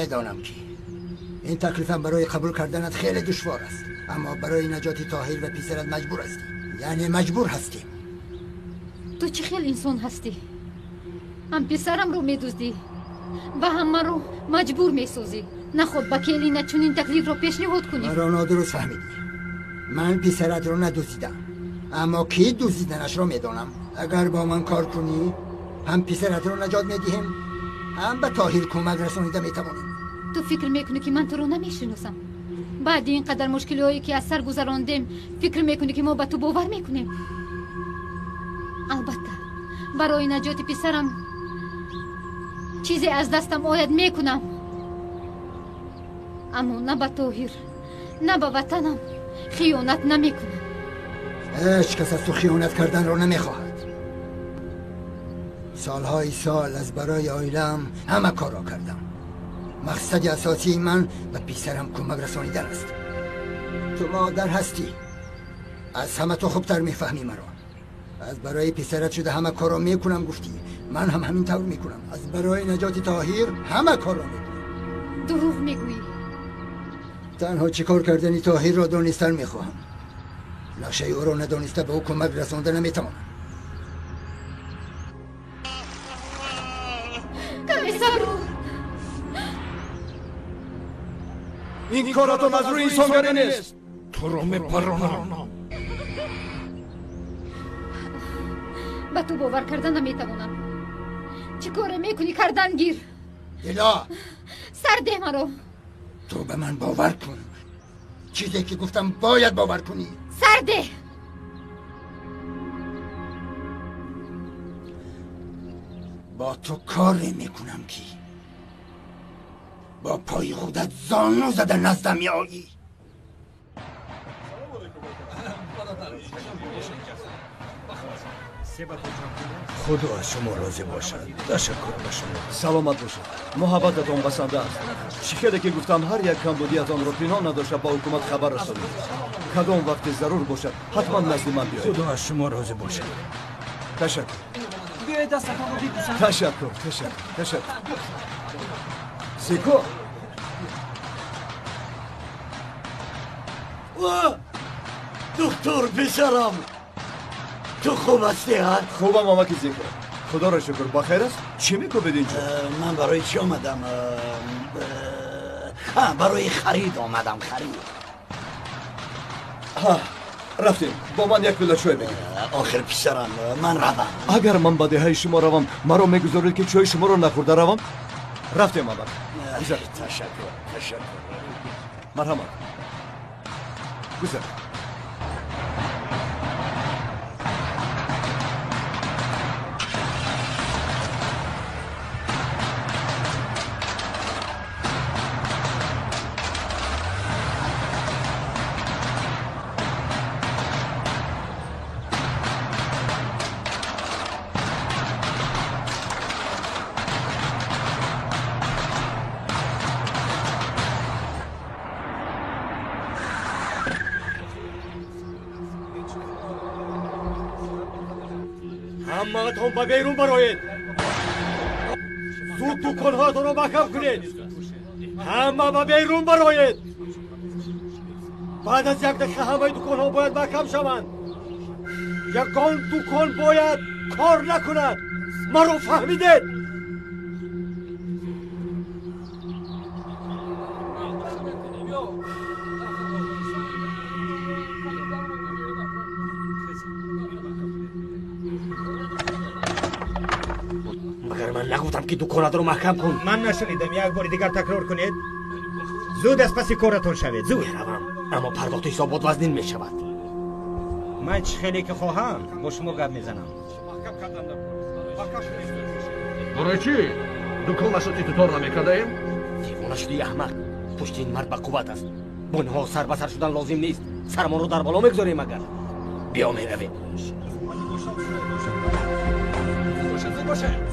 Медонам ки ин таклифам барои қабул карданат хеле душвор аст, аммо барои наҷоти Тоҳир ва писарат маҷбур ҳастӣ. Яъне маҷбур ҳастем. Ту чӣ хел инсон ҳастӣ? Ҳам писарамро медуздӣ ва ҳам маро маҷбур месозӣ. Наход ба келина чунин таклифро пешниҳод кунӣ. Маро нодуруст фаҳмидӣ. Ман писаратро надуздидам, аммо ки дуздиданашро медонам. Агар бо ман кор кунӣ, ҳам писаратро наҷот медиҳем, ҳам ба Тоҳир кӯмак расонида метавонем. Ту фикр мекунӣ ки ман туро намешиносам? Баъди ин қадар мушкилиҳое ки аз сар гузарондем, фикр мекунӣ ки мо ба ту бовар мекунем? Албатта, барои наҷоти писарам чизе аз дастам ояд мекунам, аммо на ба Тоҳир, на ба ватанам хиёнат намекунам. Ҳеҷ кас аз ту хиёнат карданро намехоҳад. Солҳои сол аз барои оилаам ҳама корро кардам. Мақсади асосии ман ба писарам кӯмак расонидан аст. Ту модар ҳастӣ, аз ҳама ту хубтар мефаҳмӣ маро. Аз барои писарат шуда ҳама корро мекунам гуфтӣ, ман ҳам ҳамин тавр мекунам. Аз барои наҷоти Тоҳир ҳама корро мекунам. Дурӯғ мегӯӣ. Танҳо чӣ кор кардани Тоҳирро донистан мехоҳам. Нақшаи ӯро надониста ба ӯ кӯмак расонда наметавонам. Каме сабр. Ин коратон аз рӯи инсонгарӣ нест. Туро мепаронам. Ба ту бовар карда наметавонам. Чӣ коре мекунӣ, кардан гир. Дило, сар деҳ маро. Ту ба ман бовар кун. Чизе ки гуфтам бояд бовар кунӣ. Сар деҳ. Бо ту коре мекунам ки бо пои худат зону зада наздам меоӣ. Худо аз шумо розӣ бошад. Ташаккур ба шумо. Саломат бошед. Муҳаббататон басанда аст. Чӣ хеле ки гуфтам, ҳар як камбудиятонро пинҳон надошта ба ҳукумат хабар расонед. Кадом вақте зарур бошад, ҳатман назди ман биёед. Худо аз шумо розӣ бошад. Ташаккур. Биёед дастатонро бибӯсам. Ташаккур, ташаккур, ташаккур. Зико! Доктор писарам, ту хуб ҳастӣ? Хубам, амаки Зико. Худоро шукр, ба хайр аст? Чӣ мекӯбед инҷо? Ман барои чӣ омадам? Барои харид омадам, харид. Рафтем, бо ман як пиёла чой бигир. Охир писарам, ман равам. Агар ман ба деҳаи шумо равам, маро мегузоред ки чойи шуморо нахӯрда равам? Рафтем, амак. Гузар. Ташаккур, ташаккур. Марҳамат. Гузар. Ҳамаатон ба берун бароед. Зуд дуконҳоятонро маҳкам кунед. Ҳама ба берун бароед. Баъд аз як дақиқа ҳамаи дуконҳо бояд маҳкам шаванд. Ягон дукон бояд кор накунад. Маро фаҳмидед? Нагуфтам ки дуконатро маҳкам кун. Ман нашунидам, як бори дигар такрор кунед. Зуд аз паси коратон шавед, зуд. Меравам, аммо пардохти ҳисобот вазнин мешавад. Ман чӣ хеле ки хоҳам бо шумо гап мезанам. Барои чӣ? Дуконашро титутор намекардаем? Девона шудӣ, аҳмақ. Пушти ин мард ба қувват аст. Бо инҳо сар ба сар шудан лозим нест. Сармонро дар боло мегузорем агар. Биё меравем.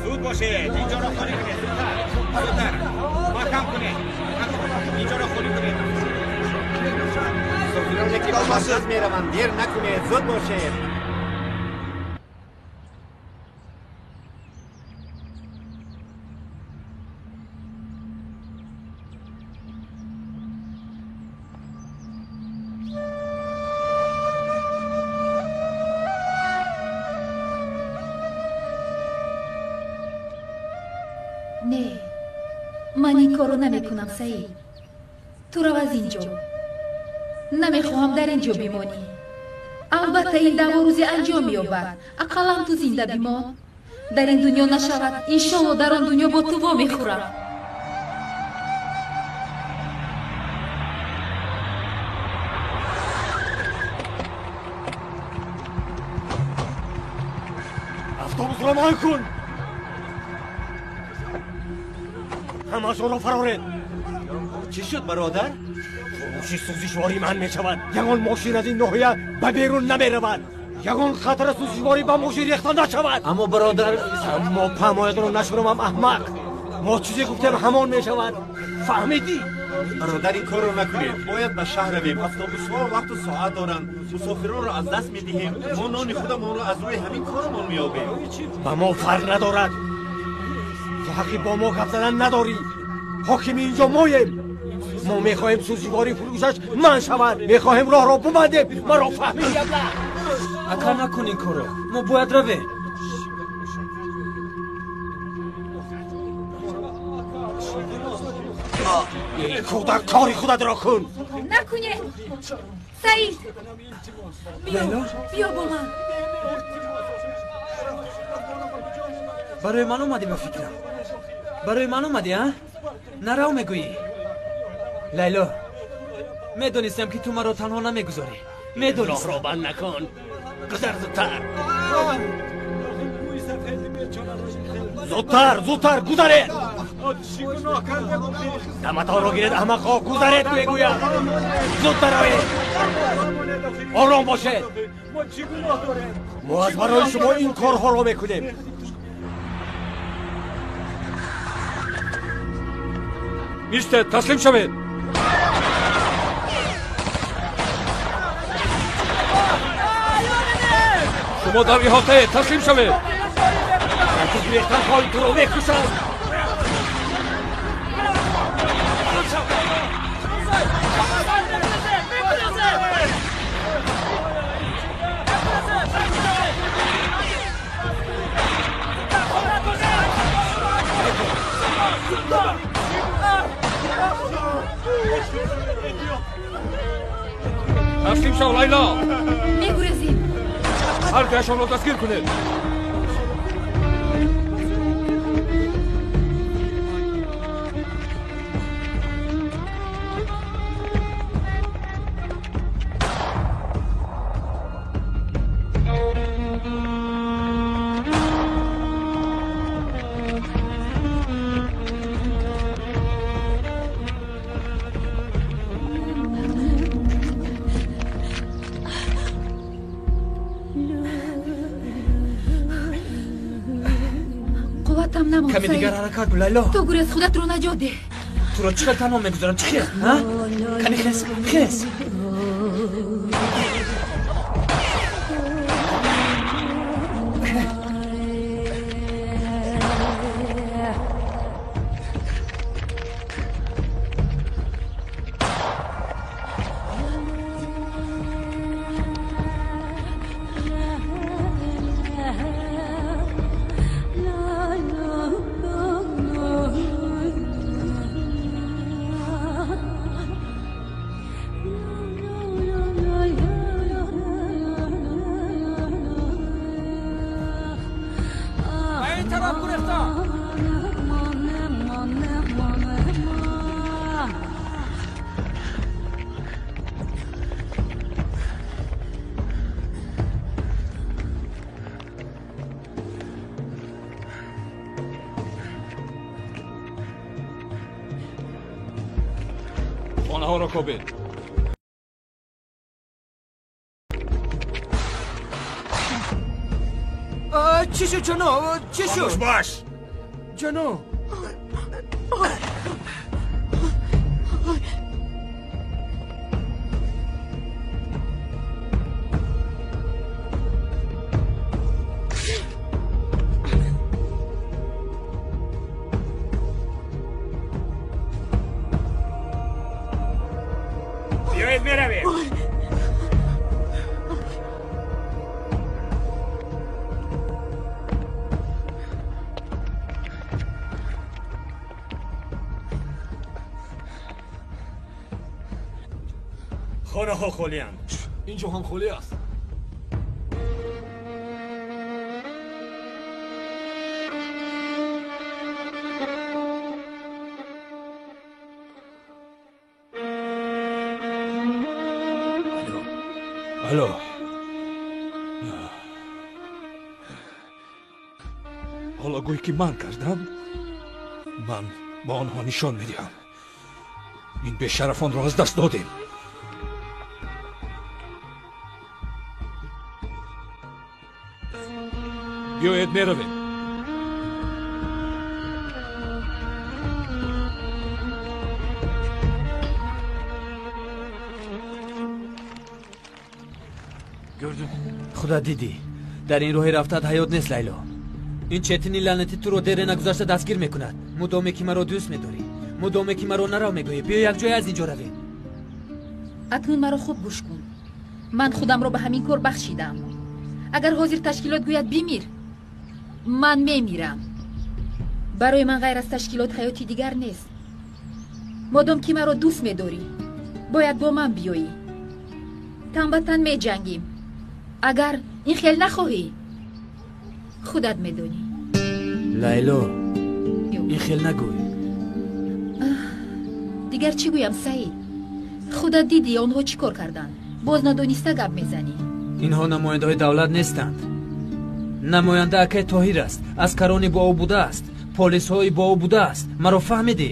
Зуд бошед, инҷоро холӣ кунед, зудтар, зудтар, маҳкам кунед, инҷоро холӣ кунед. Мусофироне ки ба марказ мераванд, дер накунед, зуд бошед. Не, ман ин корро намекунам, Саид. Ту рав аз ин ҷо. Намехоҳам дар ин ҷо бимонӣ. Албатта ин даъво рӯзе анҷом меёбад. Ақаллан ту зинда бимон. Дар ин дунё нашавад, иншолло дар он дунё бо ту вомехӯрам. Автобусро ман кун. Ҳамашонро фароред. Чӣ шуд, бародар? Фурӯши сӯзишворӣ манъ мешавад. Ягон мошин аз ин ноҳия ба берун намеравад. Ягон қатра сӯзишворӣ ба мошин рехта нашавад. Аммо бародар, аммо памоятро нашурамам, аҳмақ. Мо чизе гуфтем, ҳамон мешавад. Фаҳмидӣ? Бародар, ин корро накунед. Бояд ба шаҳр равем. Автобусҳо вақту соат доранд. Мусофиронро аз даст медиҳем. Мо нони худамонро аз рӯи ҳамин корамон меёбем. Ба мо фарқ надорад. Ту ҳаққи бо мо гап задан надорӣ. Ҳокими инҷо моем. Мо мехоҳем сӯзишворӣ фурӯшаш манъ шавад. Мехоҳем роҳро бубандем. Маро фаҳмидӣ, абла? Ака, накун ин корро. Мо бояд равем. Эй кӯдак, кори худатро кун. Накунед, Саид. Биё, биё бо ман. Барои ман омадӣ, ба фикрам. Барои ман омадӣ, а? Нарав мегӯӣ. Лайло, медонистам, ки ту маро танҳо намегузорӣ. Медонистам. Роҳро банд накун. Гузар зудтар. Зудтар, зудтар, гузаред. Даматонро гиред, аҳмақҳо, гузаред, мегӯям. Зудтар оед. Ором бошед. Мо аз барои шумо ин корҳоро мекунем. Истед, таслим шавед. Шумо дар иҳотаед, таслим шавед. Ту гурехтан хоҳӣ, туро мекушам. Таслим шав, Лайло. Мегурезем. Ҳар дуяшонро дастгир кунед. Каме дигар ҳаракат кун, Лайло. Ту гурез, худатро наҷот деҳ. Туро чӣ хел танҳо мегузорам? Чӣ хел? А? Кани хез, хез. Хонаҳоро кобед. Чӣ шуд, ҷоно? Чӣ шуд? Хомӯш бош. Ҷоно. Биёед, меравем. Хонаҳо холианд. Инҷо ҳам холӣ аст. Алло. Ҳоло гӯй ки ман кардам, ман ба онҳо нишон медиҳам. Ин бешарафонро аз даст додем. Биёед меравем. Худо дидӣ, дар ин роҳи рафтаат ҳаёт нест, Лайло. Ин четини лаънатӣ туро дере нагузашта дастгир мекунад. Мудоме ки маро дӯст медорӣ, мудоме ки маро нарав мегӯӣ, биё якҷоя аз ин ҷо равем. Акнун маро хуб гӯш кун. Ман худамро ба ҳамин кор бахшидам. Агар ҳозир ташкилот гӯяд бимир, ман мемирам. Барои ман ғайр аз ташкилот ҳаёти дигар нест. Модом ки маро дӯст медорӣ, бояд бо ман биёӣ. Тан ба тан меҷангим. Агар ин хел нахоҳӣ, худат медонӣ. Лайло, ин хел нагӯй. Дигар чӣ гӯям, Саид? Худат дидӣ онҳо чӣ кор карданд. Боз надониста гап мезанӣ. Инҳо намояндаҳои давлат нестанд. Намоянда акай Тоҳир аст, аскарони бо ӯ будааст, полисҳои бо ӯ будааст. Маро фаҳмидӣ?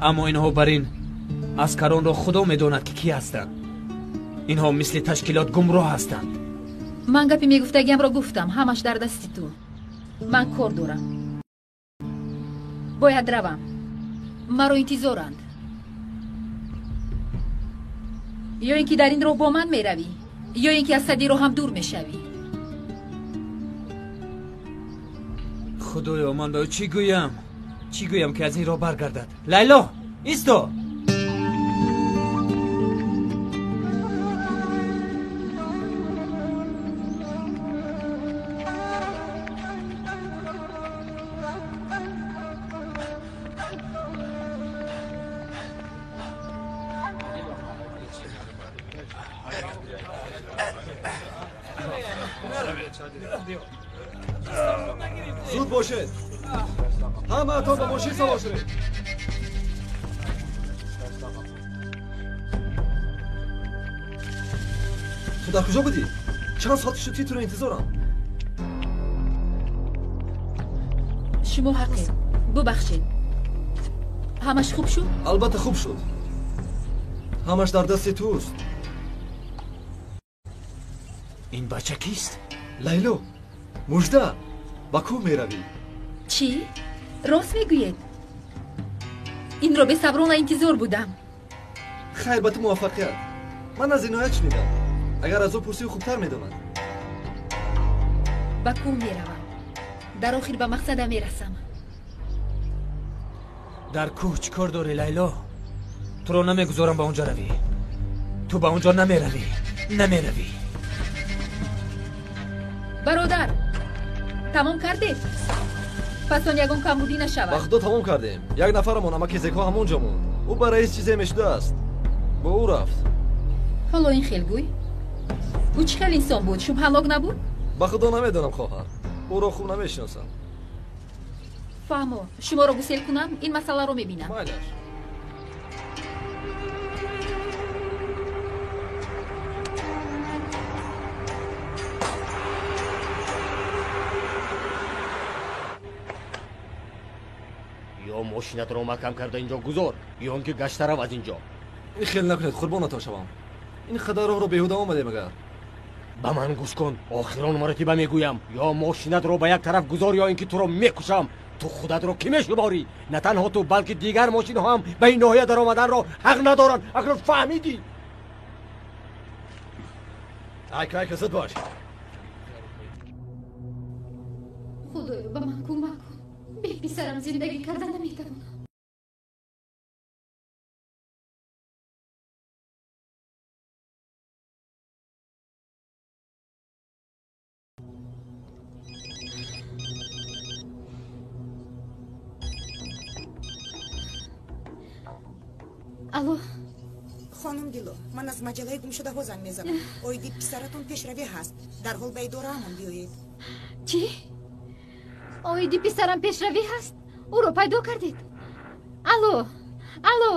Аммо инҳо бар ин аскаронро Худо медонад ки кӣ ҳастанд. Инҳо мисли ташкилот гумроҳ ҳастанд. Ман гапи мегуфтагиамро гуфтам, ҳамаш дар дасти ту. Ман кор дорам, бояд равам. Маро интизоранд. Ё ин ки дар ин роҳ бо ман меравӣ, ё ин ки аз сади роҳам дур мешавӣ. Худоё, ман ба ӯ чӣ гӯям? Чӣ гӯям ки аз ин роҳ баргардад? Лайло, исто! Зуд бошед, ҳамаатон ба мошин савор шавед. Ту дар куҷо будӣ? Чанд соат шуд ки туро интизорам. Шумо ҳақед, бубахшед. Ҳамаш хуб шуд? Албатта хуб шуд. Ҳамаш дар дасти туст. Ин бача кист? Лайло, мужда, ба кӯҳ меравӣ. Чӣ? Рост мегӯед? Инро бесаброна интизор будам. Хайр, ба ту муваффақият. Ман аз Иноят шунидам. Агар аз ӯ пурсӣ, хубтар медонад. Ба кӯҳ меравам. Дар охир ба мақсадам мерасам. Дар кӯҳ чӣ кор дорӣ, Лайло? Туро намегузорам ба он ҷо равӣ. Ту ба он ҷо намеравӣ, намеравӣ. Бародар, тамом кардед? Пас он ягон камбудӣ нашавад. Ба худо тамом кардем. Як нафарамон амаки зекҳо ҳамон ҷо монд. Ӯ ба раис чизе мешудааст. Бо ӯ рафт. Ҳоло ин хел гӯй. Ӯ чӣ хел инсон буд? Шубҳанок набуд? Ба худо намедонам, хоҳар. Ӯро хуб намешиносам. Фаҳмо, шуморо гусел кунам, ин масъаларо мебинам. Майлаш. Ё мошинатро маҳкам карда инҷо гузор, ё он ки гашта рав аз инҷо. Ин хел накунед, қурбонатон шавам. Ин қадар роҳро беҳуда омадем агар. Ба ман гӯш кун, охирон маротиба мегӯям, ё мошинатро ба як тараф гузор, ё ин ки туро мекушам. Ту худатро кӣ мешуморӣ? На танҳо ту, балки дигар мошинҳо ҳам ба ин ноҳия даромаданро ҳақ надоранд. Акнун фаҳмидӣ? Айка, айка, зуд бош. Худоё, ба ман кӯмак кун. Бе писарам зиндагӣ карда наметавонам. Алло, Хонум Дило, ман аз маҷаллаи гумшудаҳо занг мезанам. Оиди писаратон пешравӣ ҳаст. Дарҳол ба идораамон биёед. Чӣ? Оиди писарам пешравӣ ҳаст? Ӯро пайдо кардед? Алло, алло.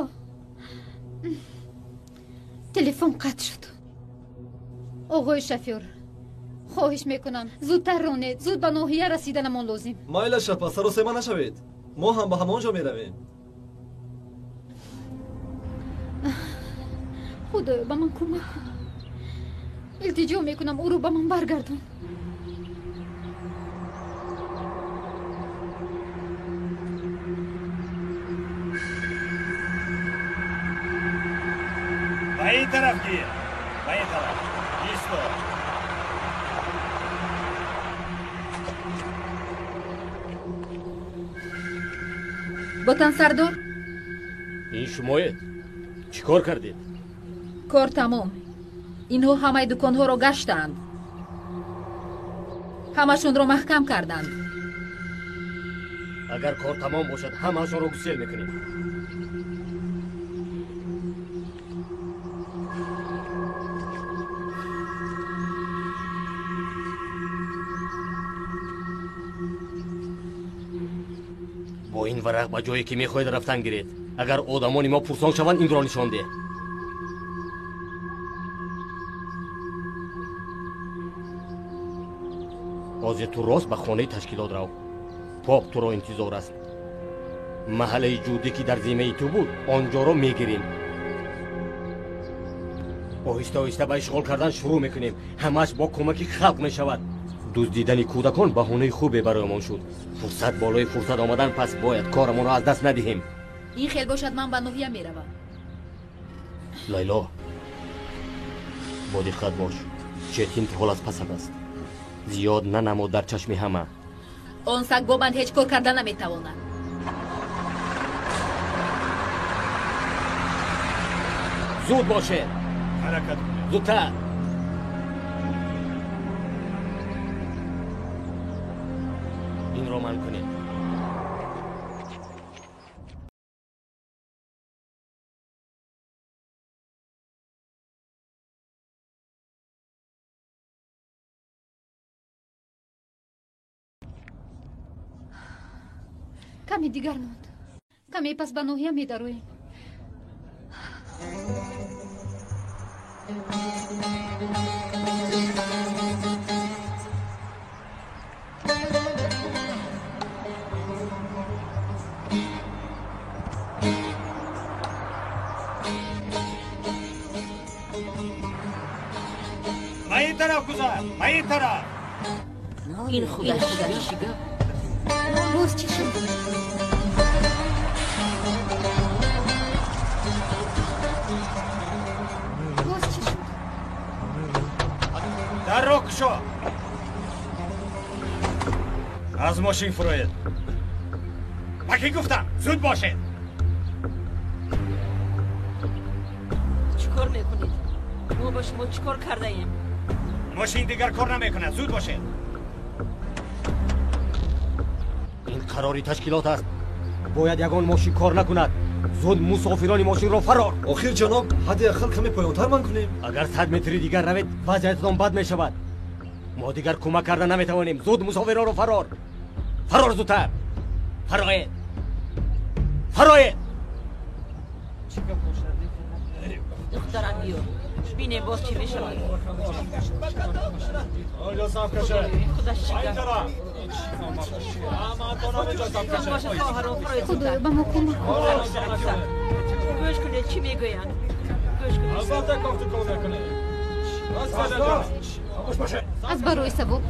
Телефон қатъ шуд. Оғои шофёр, хоҳиш мекунам, зудтар ронед, зуд ба ноҳия расиданамон лозим. Майлаш апа, саросема нашавед. Мо ҳам ба ҳамон ҷо меравем. Худоё, ба ман кӯмак кун. Илтиҷо мекунам, ӯро ба ман баргардон. Ба ин тараф гир, ба ин тараф. Исто. Ботан сардор? Ин шумоед? Чӣ кор кардед? Кор тамом. Инҳо ҳамаи дуконҳоро гаштаанд. Ҳамашонро маҳкам карданд. Агар кор тамом бошад, ҳамаашонро гусел мекунем. Бо ин варақ ба ҷое ки мехоҳед рафтан гиред. Агар одамони мо пурсон шаванд, инро нишон деҳ. Ҳозир ту рост ба хонаи ташкилот рав. Поп туро интизор аст. Маҳаллаи ҷудӣ ки дар зиммаи ту буд, он ҷоро мегирем. Оҳиста оҳиста ба ишғол кардан шурӯъ мекунем. Ҳамааш бо кӯмаки халқ мешавад. Дуздидани кӯдакон баҳонаи хубе бароямон шуд. Фурсат болои фурсат омадан, пас бояд корамонро аз даст надиҳем. Ин хел бошад, ман ба ноҳия меравам. Лайло, бо диққат бош. Четин ки ҳол аз пасат аст. Зиёд нанамо дар чашми ҳама. Он саг бо ман ҳеҷ кор карда наметавонад. Зуд бошед. Ҳаракат кунед. Зудтар. Инро ман кунед. Каме дигар монд. Каме пас ба ноҳия медароем. Ба ин тараф гузар, ба ин тараф. Ин худаш чӣ гап? Боз чӣ шуд? Боз чӣ шуд? Дарро кушо. Аз мошин фуроед. Ба кӣ гуфтам? Зуд бошед. Чӣ кор мекунед? Мо ба шумо чӣ кор кардаем? Мошин дигар кор намекунад. Зуд бошед. Ин қарори ташкилот аст. Бояд ягон мошин кор накунад. Зуд мусофирони мошинро фарор. Охир ҷаноб, ҳадди ақал каме поёнтар ман кунем. Агар 100 метри дигар равед, вазъиятатон бад мешавад. Мо дигар кӯмак карда наметавонем. Зуд мусофиронро фарор. Фарор зудтар. Фароед. Фароед. Духтарам биё. Бине боз чӣ мешавад. Худаш чӣ гап? Худоё, ба мо кӯмак кун. Гӯш кунед, чӣ мегӯянд. Гӯш кунед. Аз барои савоб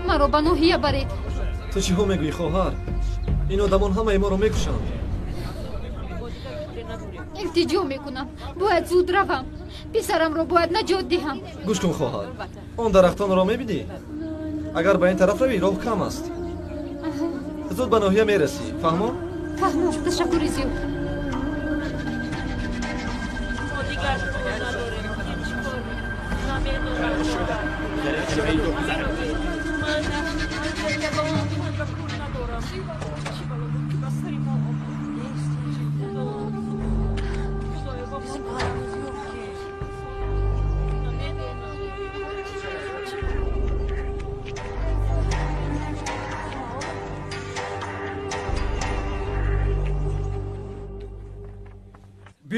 маро ба ноҳия баред. Ту чиҳо мегӯӣ, хоҳар? Ин одамон ҳамаи моро мекушанд. Илтиҷо мекунам, бояд зуд равам. Писарамро бояд наҷот диҳам. Гӯш кун, хоҳар, он дарахтонро мебинӣ? Агар ба ин тараф равӣ, роҳ кам аст. Зуд ба ноҳия мерасӣ. Фаҳмо? Фаҳмо, ташаккури зиёд. Мо дигар кор надорем. Ҳеҷ кор намедонам. Ман ягон надорам. Чӣ бало буд ки ба сари мо омад? Худоё, ба мо кӯмак.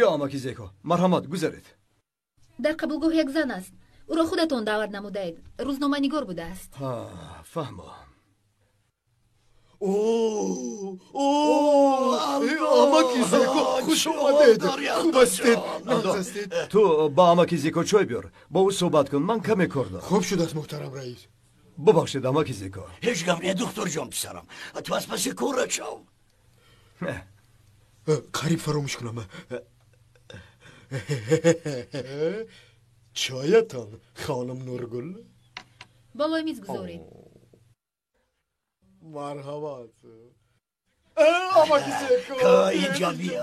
Биё амаки Зеко, марҳамат, гузаред. Дар қабулгоҳ як зан аст. Ӯро худатон даъват намудаед. Рӯзноманигор будааст. Фаҳмо. Амаки Зеко, хуш омадед. Хуб ҳастед? Ту ба амаки Зеко чой биёр, бо ӯ суҳбат кун, ман каме кор дорам. Хуб шудааст, муҳтарам раис. Бубахшед, амаки Зеко. Ҳеҷ гап не, духтурҷон, писарам. Ту аз паси корат шав. Қариб фаромӯш кунам. Чоятон, хонум Нургул. Болои миз гузоред. Марҳамат. Амаки Зеко. Инҷа биё.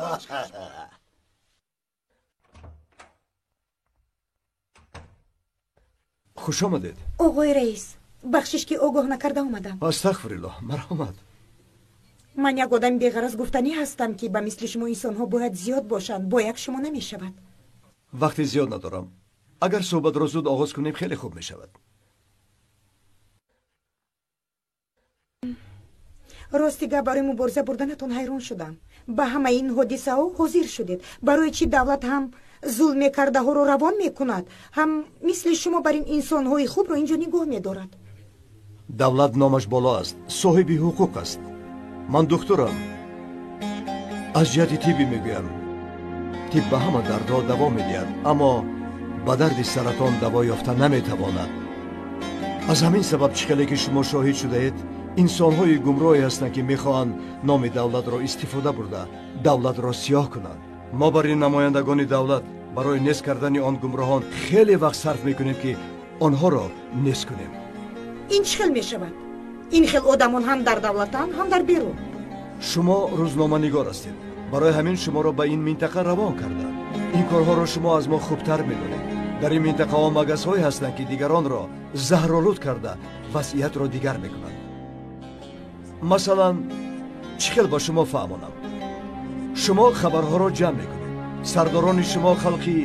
Хуш омадед. Оғои раис, бахшиш ки огоҳ накарда омадам. Астағфируллоҳ, марҳамат. Ман як одами беғараз гуфтанӣ ҳастам, ки ба мисли шумо инсонҳо бояд зиёд бошанд, бо як шумо намешавад. Вақти зиёд надорам. Агар суҳбатро зуд оғоз кунем, хеле хуб мешавад. Рости гап, барои мубориза бурданатон ҳайрон шудам. Ба ҳамаи ин ҳодисаҳо ҳозир шудед. Барои чӣ давлат ҳам зулм мекардаҳоро равон мекунад, ҳам мисли шумо бар ин инсонҳои хубро инҷо нигоҳ медорад? Давлат номаш боло аст, соҳиби ҳуқуқ аст. Ман духтурам. Аз ҷиҳати тиббӣ мегӯям. Тиб ба ҳама дардҳо даво медиҳад, аммо ба дарди саратон даво ёфта наметавонад. Аз ҳамин сабаб, чӣ хеле ки шумо шоҳид шудаед, инсонҳои гумроҳе ҳастанд, ки мехоҳанд номи давлатро истифода бурда, давлатро сиёҳ кунанд. Мо бар ин намояндагони давлат барои нест кардани он гумроҳон хеле вақт сарф мекунем, ки онҳоро нест кунем. Ин чӣ хел мешавад? Ин хел одамон ҳам дар давлатанд, ҳам дар берун. Шумо рӯзноманигор ҳастед. Барои ҳамин шуморо ба ин минтақа равон карданд. Ин корҳоро шумо аз мо хубтар медонед. Дар ин минтақаҳо магазҳое ҳастанд, ки дигаронро заҳролуд карда вазъиятро дигар мекунанд. Масалан, чӣ хел ба шумо фаҳмонам? Шумо хабарҳоро ҷамъ мекунед. Сардорони шумо халқи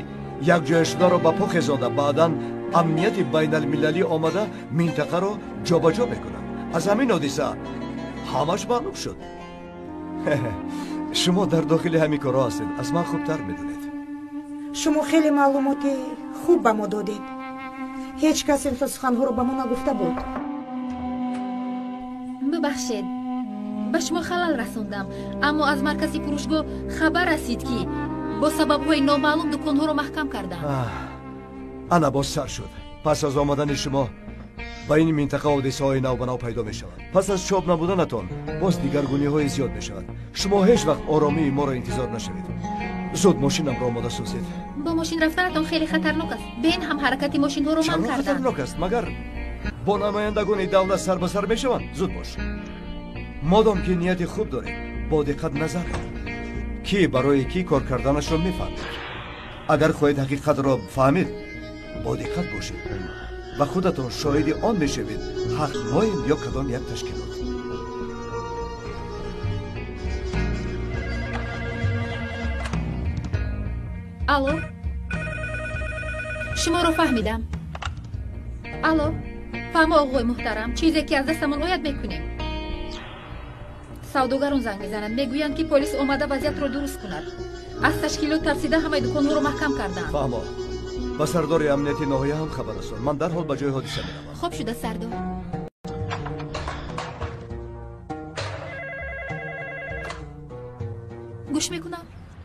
якҷояшударо ба по хезонда, баъдан амнияти байналмилалӣ омада минтақаро ҷобаҷо мекунад. Аз ҳамин ҳодиса ҳамаш маълум шуд. Шумо дар дохили ҳамин корҳо ҳастед, аз ман хубтар медонед. Шумо хеле маълумоти хуб ба мо додед. Ҳеҷ кас ин хел суханҳоро ба мо нагуфта буд. Бубахшед, ба шумо халал расондам, аммо аз маркази фурӯшгоҳ хабар расид, ки бо сабабҳои номаълум дуконҳоро маҳкам карданд. Ана боз сар шуд. Пас аз омадани шумо ба ин минтақа ҳодисаҳои навбанав пайдо мешаванд. Пас аз чоп набуданатон боз дигаргуниҳои зиёд мешавад. Шумо ҳеҷ вақт оромии моро интизор нашавед. Зуд мошинамро омода созед. Бо мошин рафтанатон хеле хатарнок аст. Бен ҳам ҳаракати мошинҳоро манъ карданд. Хатарнок аст, магар бо намояндагони давлат сар ба сар мешаванд? Зуд бош. Модом ки нияти хуб доред, бо диққат назар кунед. Ки барои кӣ кор карданашро мефаҳмед. Агар хоҳед ҳақиқатро фаҳмед, бо диққат бошед ва худатон шоҳиди он мешавед, ҳақ моем ё кадом як ташкилот. Алло, шуморо фаҳмидам. Алло, фаҳмо, оғои муҳтарам, чизе ки аз дастамон ояд мекунем. Савдогарон занг мезананд, мегӯянд, ки полис омада вазъиятро дуруст кунад. Аз ташкилот тарсида ҳамаи дуконҳоро маҳкам карданд. Фаҳмо, ба сардори амнияти ноҳия ҳам хабар расон. Ман дарҳол ба ҷои ҳодиса меравам. Хуб шуда, сардор. Гӯш мекунам.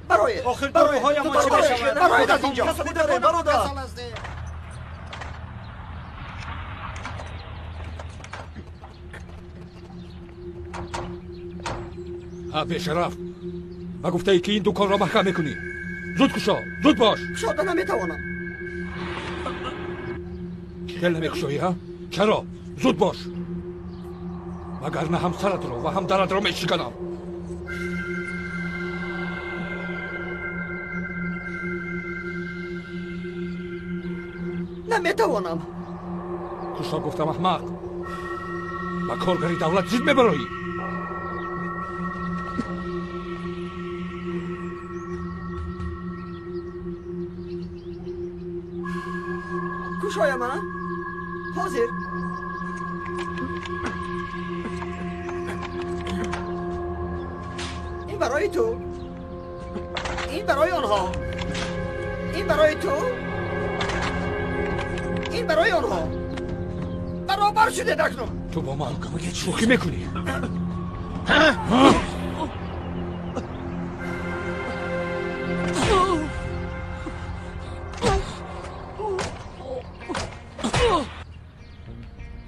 Бароед. Охир дороҳоям чӣ мешавад? Бароед аз инҷо. Бародар. Бешараф, ба гуфтае ки ин дуконро маҳкам мекунӣ. Зуд кушо, зуд бош. Кушода наметавонам. Хел намекушоӣ, ҳа? Чаро? Зуд бош, вагарна ҳам саратро ва ҳам даратро мешиканам. Наметавонам. Кушо гуфтам, аҳмақ. Ба коргари давлат зид мебароӣ. Кушоям, а? Ҳозир. Ин барои ту, ин Барои онҳо, ин барои ту, ин барои онҳо. Баробар шудед акнун. Ту бо ман шӯхӣ мекунӣ?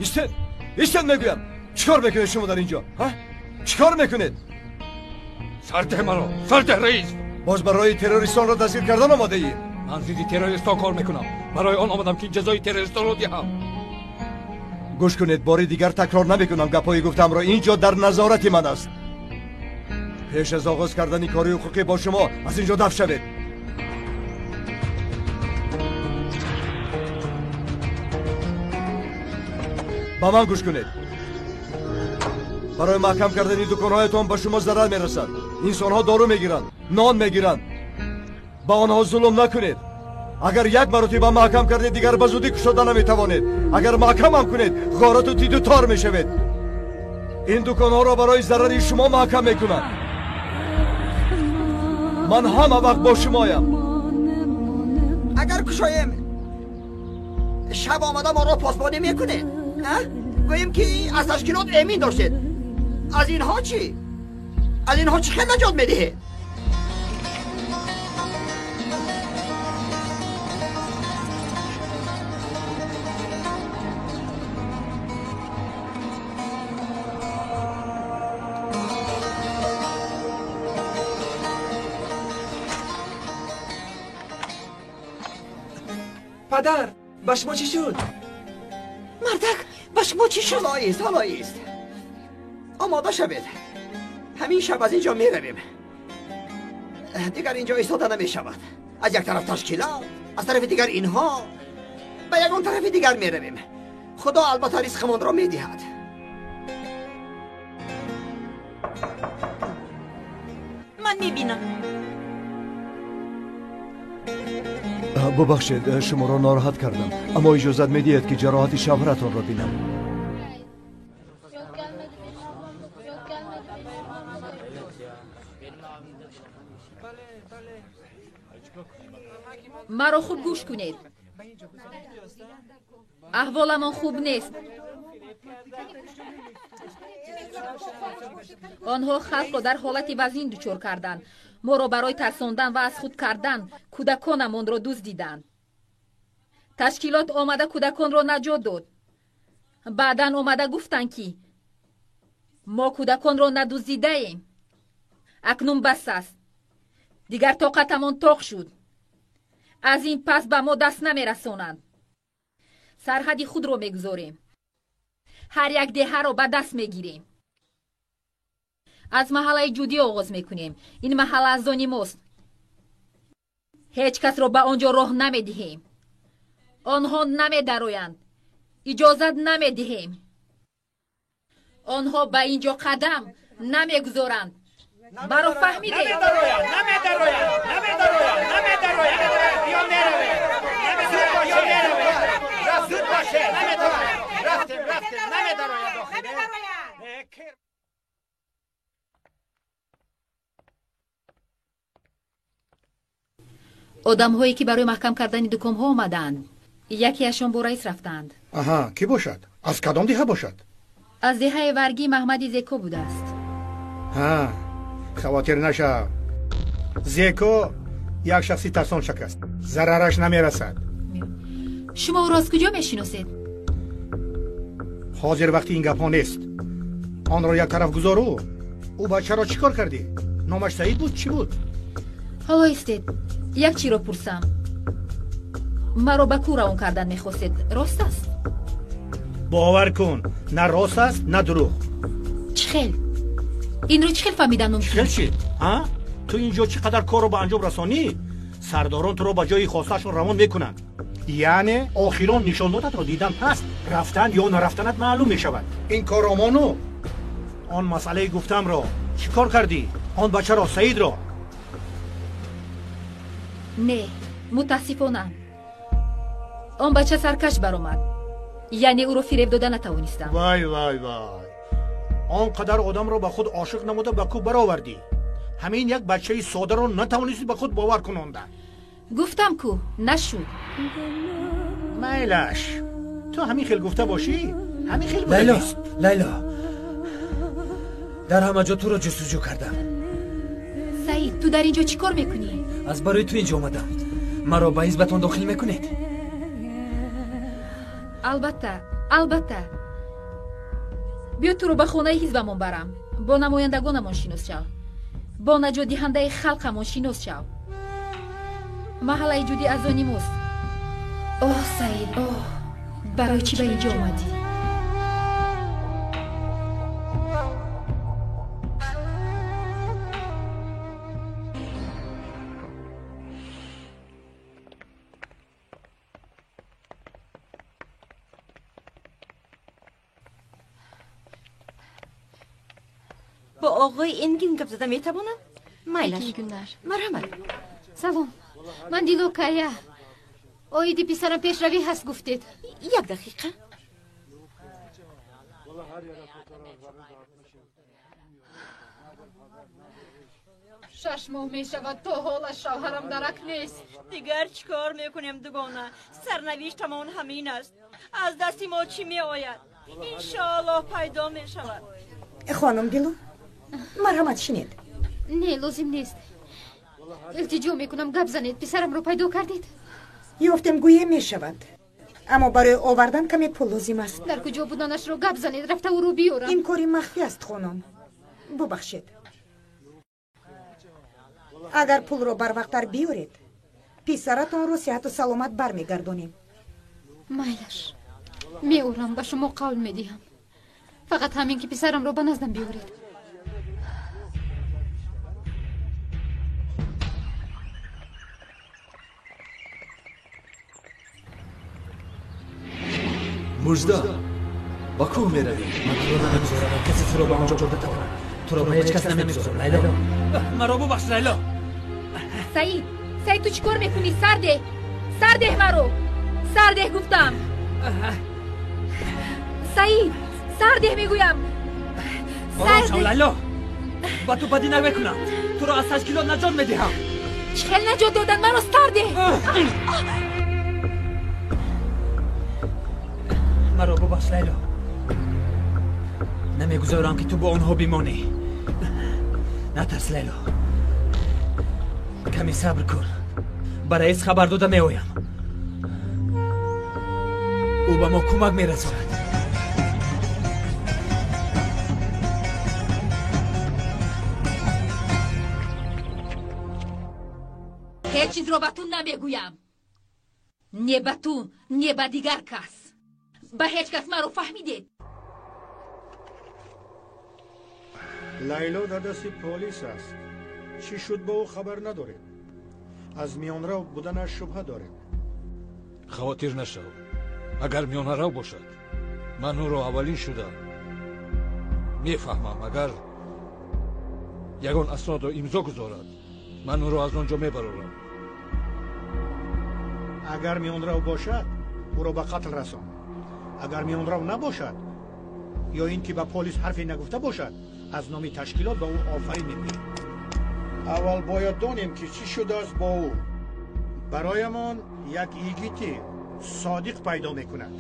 Истед, истед мегӯям. Чӣ кор мекунед шумо дар инҷо? Чӣ кор мекунед? Сарде маро, сарде раис. Боз барои террористонро дастгир кардан омодаӣ? Ман зидди террористон кор мекунам. Барои он омадам ки ҷазои террористонро диҳам. Гӯш кунед, бори дигар такрор намекунам гапҳои гуфтамро. Ин ҷо дар назорати ман аст. Пеш аз оғоз кардани кори ҳуқуқӣ бо шумо аз ин ҷо дафт шавед. Ба ман гӯш кунед. Барои маҳкам кардани дуконҳоятон ба шумо зарар мерасад. Инсонҳо дору мегиранд, нон мегиранд. Ба онҳо зулм накунед. Агар як маротиба маҳкам кардед, дигар ба зудӣ кушода наметавонед. Агар маҳкамам кунед, ғорату тиду тор мешавед. Ин дуконҳоро барои зарари шумо маҳкам мекунанд. Ман ҳама вақт бо шумоям. Агар кушоем, шаб омада моро посбонӣ мекунед. Гӯем ки аз ташкилот эмин доштед. Аз инҳо чӣ? Аз инҳо чӣ хел наҷот медиҳед? Падар, ба шумо чӣ шуд? Мардак, ба шумо чӣ шуд? Ҳоло ист, ҳоло ист. Омода шавед. Ҳамин шаб аз ин ҷо меравем. Дигар инҷо истода намешавад. Аз як тараф ташкилот, аз тарафи дигар инҳо. Ба ягон тарафи дигар меравем. Худо албатта ризқамонро медиҳад. Ман мебинам. Бубахшед, шуморо нороҳат кардам, аммо иҷозат медиҳед ки ҷароҳати шавҳаратонро бинам. Маро хуб гӯш кунед. Аҳволамон хуб нест. Онҳо халқро дар ҳолати вазин дучор карданд. Моро барои тарсондан ва аз худ кардан кӯдаконамонро дуздиданд. Ташкилот омада кӯдаконро наҷот дод. Баъдан омада гуфтанд, ки мо кӯдаконро надуздидаем. Акнун бас аст. Дигар тоқатамон тоқ шуд. Аз ин пас ба мо даст намерасонанд. Сарҳади худро мегузорем. Ҳар як деҳаро ба даст мегирем. Аз маҳаллаи ҷудӣ оғоз мекунем. Ин маҳалла аз они мост. Ҳеҷ касро ба он ҷо роҳ намедиҳем. Онҳо намедароянд. Иҷозат намедиҳем. Онҳо ба ин ҷо қадам намегузоранд. Маро фаҳмидед? Одамҳое ки барои маҳкам кардани дуконҳо омадаанд, якеашон бо раис рафтаанд. Аҳа, кӣ бошад? Аз кадом деҳа бошад? Аз деҳаи Варгӣ Маҳмади Зеко будааст. Ҳа, хавотир нашав. Зеко як шахси тарсончак аст, зарараш намерасад. Шумо ӯро аз куҷо мешиносед? Ҳозир вақти ин гапҳо нест. Онро як тараф гузору. Ӯ бачаро чӣ кор кардӣ? Номаш Саид буд, чӣ буд? Ҳоло истед, як чиро пурсам. Маро ба кӯ равон кардан мехостед, рост аст? Бовар кун, на рост аст, на дурӯғ. Чӣ хел? Инро чӣ хел фаҳмидан мумкин? Чӣ хел чӣ? А? Ту инҷо чӣ қадар корро ба анҷом расонӣ, сардорон туро ба ҷои хостаашон равон мекунанд. Яъне охирон нишондодатро дидан пас рафтан ё нарафтанат маълум мешавад. Ин коромону он масъалаи гуфтамро чӣ кор кардӣ? Он бачаро, Саидро? Не, мутаассифона. Он бача саркаш баромад. Яъне ӯро фиреб дода натавонистам. Вай, вай, вай. Он қадар одамро ба худ ошиқ намуда ба кӯ баровардӣ. Ҳамин як бачаи содаро натавонистӣ ба худ бовар кунонда. Гуфтам ку, нашуд. Майлаш, ту ҳамин хел гуфта бошӣ, ҳамин хел буда. Лайло, Лайло, дар ҳама ҷо туро ҷустуҷӯ кардам. Саид, ту дар ин ҷо чӣ кор мекунӣ? Аз барои ту инҷо омадам. Маро ба ҳизбатон дохил мекунед? Албатта, албатта. Биё туро ба хонаи ҳизбамон барам. Бо намояндагонамон шинос шав. Бо наҷотдиҳандаи халқамон шинос шав. Маҳаллаи ҷудӣ аз они мост. Оҳ, Саид, оҳ, барои чӣ ба ин ҷо омадӣ? Бо оғои Энгин гап зада метавонам? Майлаш. Марҳамат. Салом. Ман Дило Кая. Оиди писарам пешравӣ ҳаст гуфтед. Як дақиқа. 6 моҳ мешавад, то ҳолаш шавҳарам дарак нест. Дигар чӣ кор мекунем, дугона? Сарнавиштамон ҳамин аст. Аз дасти мо чӣ меояд? Иншоаллоҳ пайдо мешавад. Хонум Дило, марҳамат, шинед. Не, лозим нест. Илтиҷо мекунам, гап занед. Писарамро пайдо кардед? Ёфтем, гӯе мешавад. Аммо барои овардан каме пул лозим аст. Дар куҷо буданашро гап занед, рафта ӯро биёрам. Ин кори махфӣ аст, хонум. Бубахшед. Агар пулро барвақттар биёред, писаратонро сиҳату саломат бармегардонем. Майлаш, меорам, ба шумо қавл медиҳам. Фақат ҳамин ки писарамро ба наздам биёред. Мужда, ба кӯҳ меравӣ. Ман туро намегузорам, касе туро ба он ҷо бурда тавонад. Туро ба ҳеҷ кас намегузорам, Лайло. Маро бубахш, Лайло. Саид, Саид, ту чӣ кор мекунӣ? Сардеҳ, сардеҳ маро, сардеҳ гуфтам. Саид, сардеҳ мегӯям. Ором шав, Лайло. Ба ту бадӣ намекунам. Туро аз ташкилот наҷот медиҳам. Чӣ хел наҷот додан? Маро сардеҳ. Маро бубахш, Лайло. Намегузорам ки ту бо онҳо бимонӣ. Натарс, Лайло. Каме сабр кун. Ба раис хабар дода меоям. Ӯ ба мо кӯмак мерасонад. Ҳеҷ чизро ба ту намегӯям. Не ба ту, не ба дигар кас. Ба ҳеҷ кас маро фаҳмидед. Лайло дар дасти полис аст. Чӣ шуд ба ӯ хабар надорем. Аз миёнрав буданаш шубҳа дорем. Хавотир нашав. Агар миёнарав бошад, ман ӯро аввалин шуда мефаҳмам. Агар ягон аснодро имзо гузорад, ман ӯро аз он ҷо мебарорам. Агар миёнрав бошад, ӯро ба қатл расон. Агар миёнрав набошад, ё ин ки ба полис ҳарфе нагуфта бошад, аз номи ташкилот ба ӯ офарин мегӯем. Аввал бояд донем ки чӣ шудааст бо ӯ. Бароямон як йигити содиқ пайдо мекунад.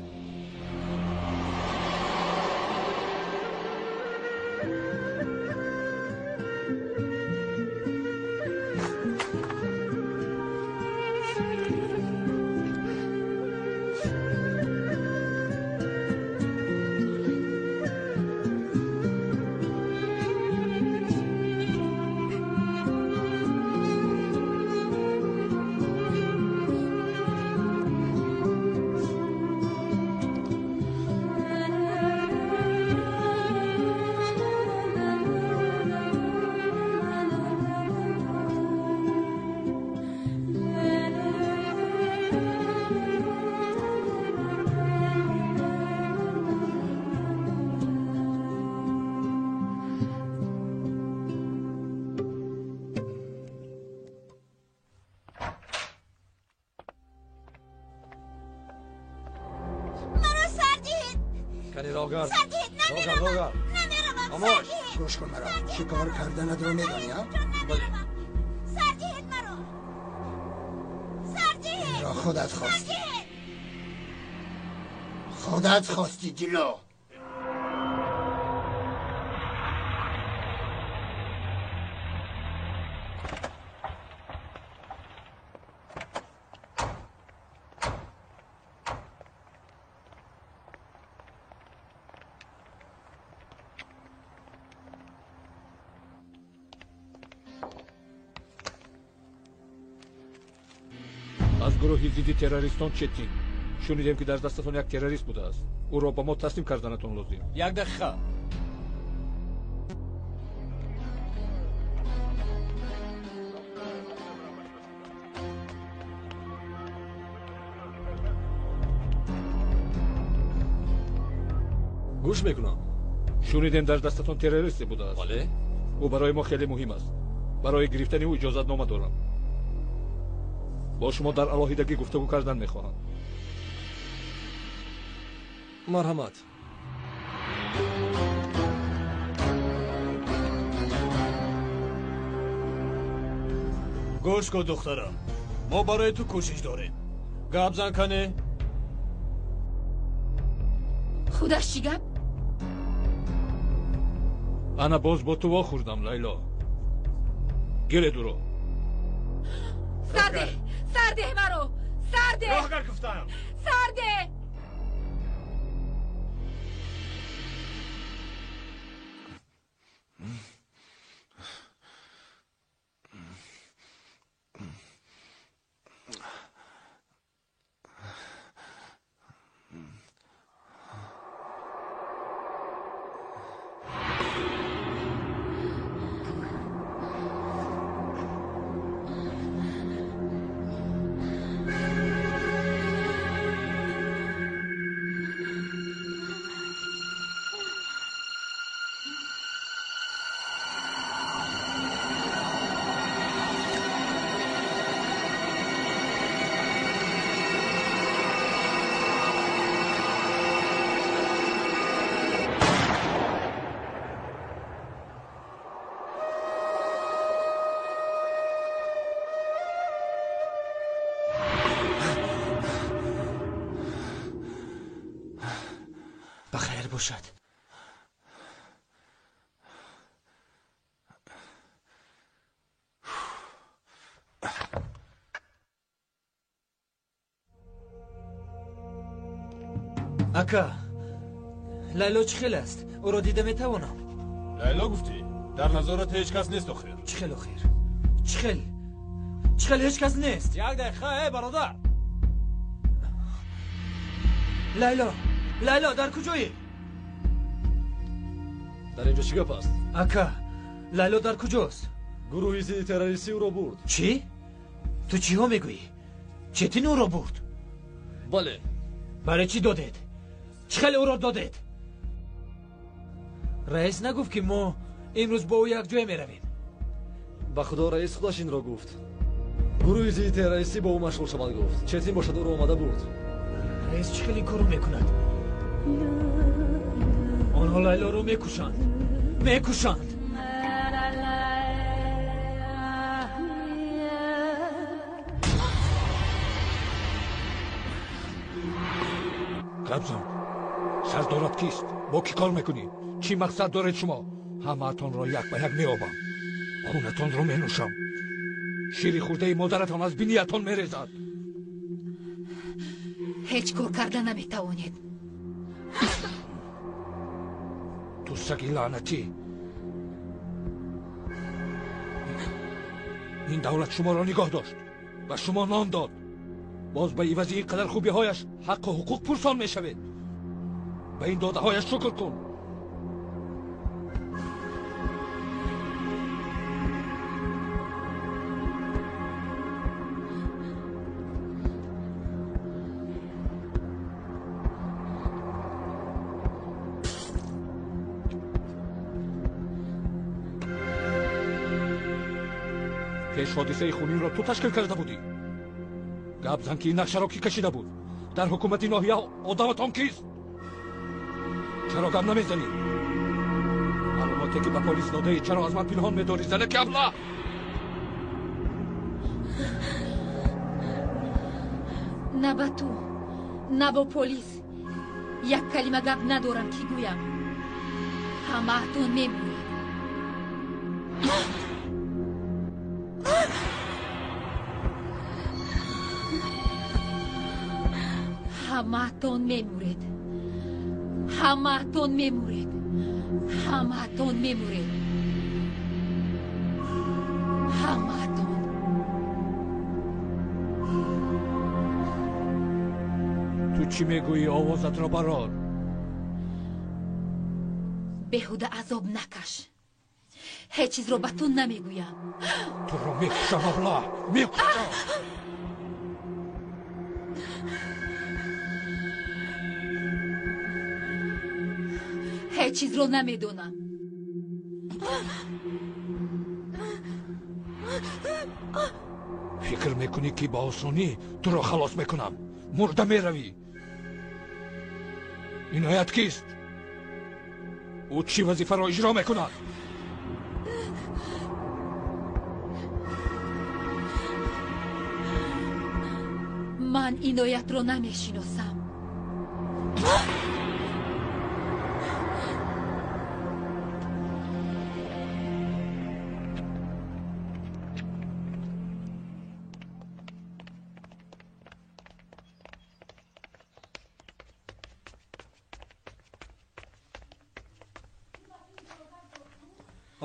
Рогард. Рогард, Рогард. Хомӯш. Гӯш кун маро. Чӣ кор карданатро медонӣ, а? Бале. Сар диҳед маро. Сар диҳед. Инро худат хостӣ. Худат хостӣ, Дило. Аз гурӯҳи зидди террористон Четин. Шунидем, ки дар дастатон як террорист будааст. Ӯро ба мо таслим карданатон лозим. Як дақиқа. Гӯш мекунам. Шунидем, дар дастатон террористе будааст. Бале. Ӯ барои мо хеле муҳим аст. Барои гирифтани ӯ иҷозатнома дорам. Бо шумо дар алоҳидагӣ гуфтугӯ кардан мехоҳам. Марҳамат. Гӯш кун, духтарам, мо барои ту кӯшиш дорем. Гап зан кане. Худаш чӣ гап? Ана боз бо ту вохӯрдам, Лайло. Гиред ӯро. Сарде! Сарде маро! Сарде! Роҳгар гуфтам! Сарде! Бошад. Ака, Лайло чӣ хел аст? Ӯро дида метавонам? Лайло гуфтӣ? Дар назорат ҳеҷ кас нест охир. Чӣ хел охир? Чӣ хел? Чӣ хел ҳеҷ кас нест? Як дақиқа, эй бародар. Лайло, Лайло дар куҷоӣ? Дар инҷо чӣ гап аст? Ака, Лайло дар куҷост? Гурӯҳи зидди террористӣ ӯро бурд. Чӣ? Ту чиҳо мегӯӣ? Четин ӯро бурд? Бале. Барои чӣ додед? Чӣ хеле ӯро додед? Раис нагуфт, ки мо имрӯз бо ӯ якҷоя меравем? Ба худо, раис худаш инро гуфт. Гурӯҳи зидди террористӣ бо ӯ машғул шавад гуфт. Четин бошад, ӯро омада бурд. Раис чӣ хеле ин корро мекунад? Онҳо Лайлоро мекушанд, мекушанд. Гапзан, сардорат кист? Бо кӣ кор мекунӣ? Чӣ мақсад доред шумо? Ҳамаатонро як ба як меобам, хунатонро менӯшам. Шири хӯрдаи модаратон аз биниятон мерезад. Ҳеҷ кор карда наметавонед. Ту саги лаънатӣ! Ин давлат шуморо нигоҳ дошт, ба шумо нон дод. Боз ба ивази ин қадар хубиҳояш ҳаққу ҳуқуқ пурсон мешавед. Ба ин додаҳояш шукр кун. Пеш ҳодисаи хунинро ту ташкил карда будӣ. Гап зан, ки ин нақшаро кӣ кашида буд? Дар ҳукумати ноҳия одаматон кист? Чаро гап намезанӣ? Маълумоте ки ба полис додаӣ чаро аз ман пинҳон медорӣ, занаки аблаҳ? На ба ту, на бо полис як калима гап надорам ки гӯям. Ҳамаатон мемуред. Ҳамаатон мемуред. Ҳамаатон мемуред. Ҳамаатон мемуред. Ҳамаатон. Ту чӣ мегӯӣ? Овозатро барор. Беҳуда азоб накаш. Ҳеҷ чизро ба ту намегӯям. Туро мекушам, аблаҳ, мекушам. Ҳеҷ чизро намедонам. Фикр мекунӣ ки ба осонӣ туро халос мекунам? Мурда меравӣ. Иноят кист? Ӯ чӣ вазифаро иҷро мекунад? Ман Иноятро намешиносам.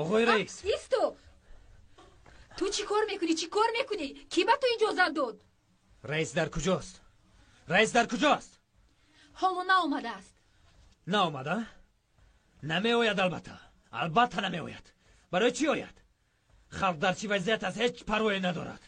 Оғои раис, исто! Ту чӣ кор мекунӣ? Чӣ кор мекунӣ? Кӣ ба ту иҷозат дод? Раис дар куҷост? Раис дар куҷост? Ҳоло наомадааст. Наомада? Намеояд албатта. Албатта намеояд. Барои чӣ ояд? Халқ дар чӣ вазъият аст ҳеҷ парвое надорад.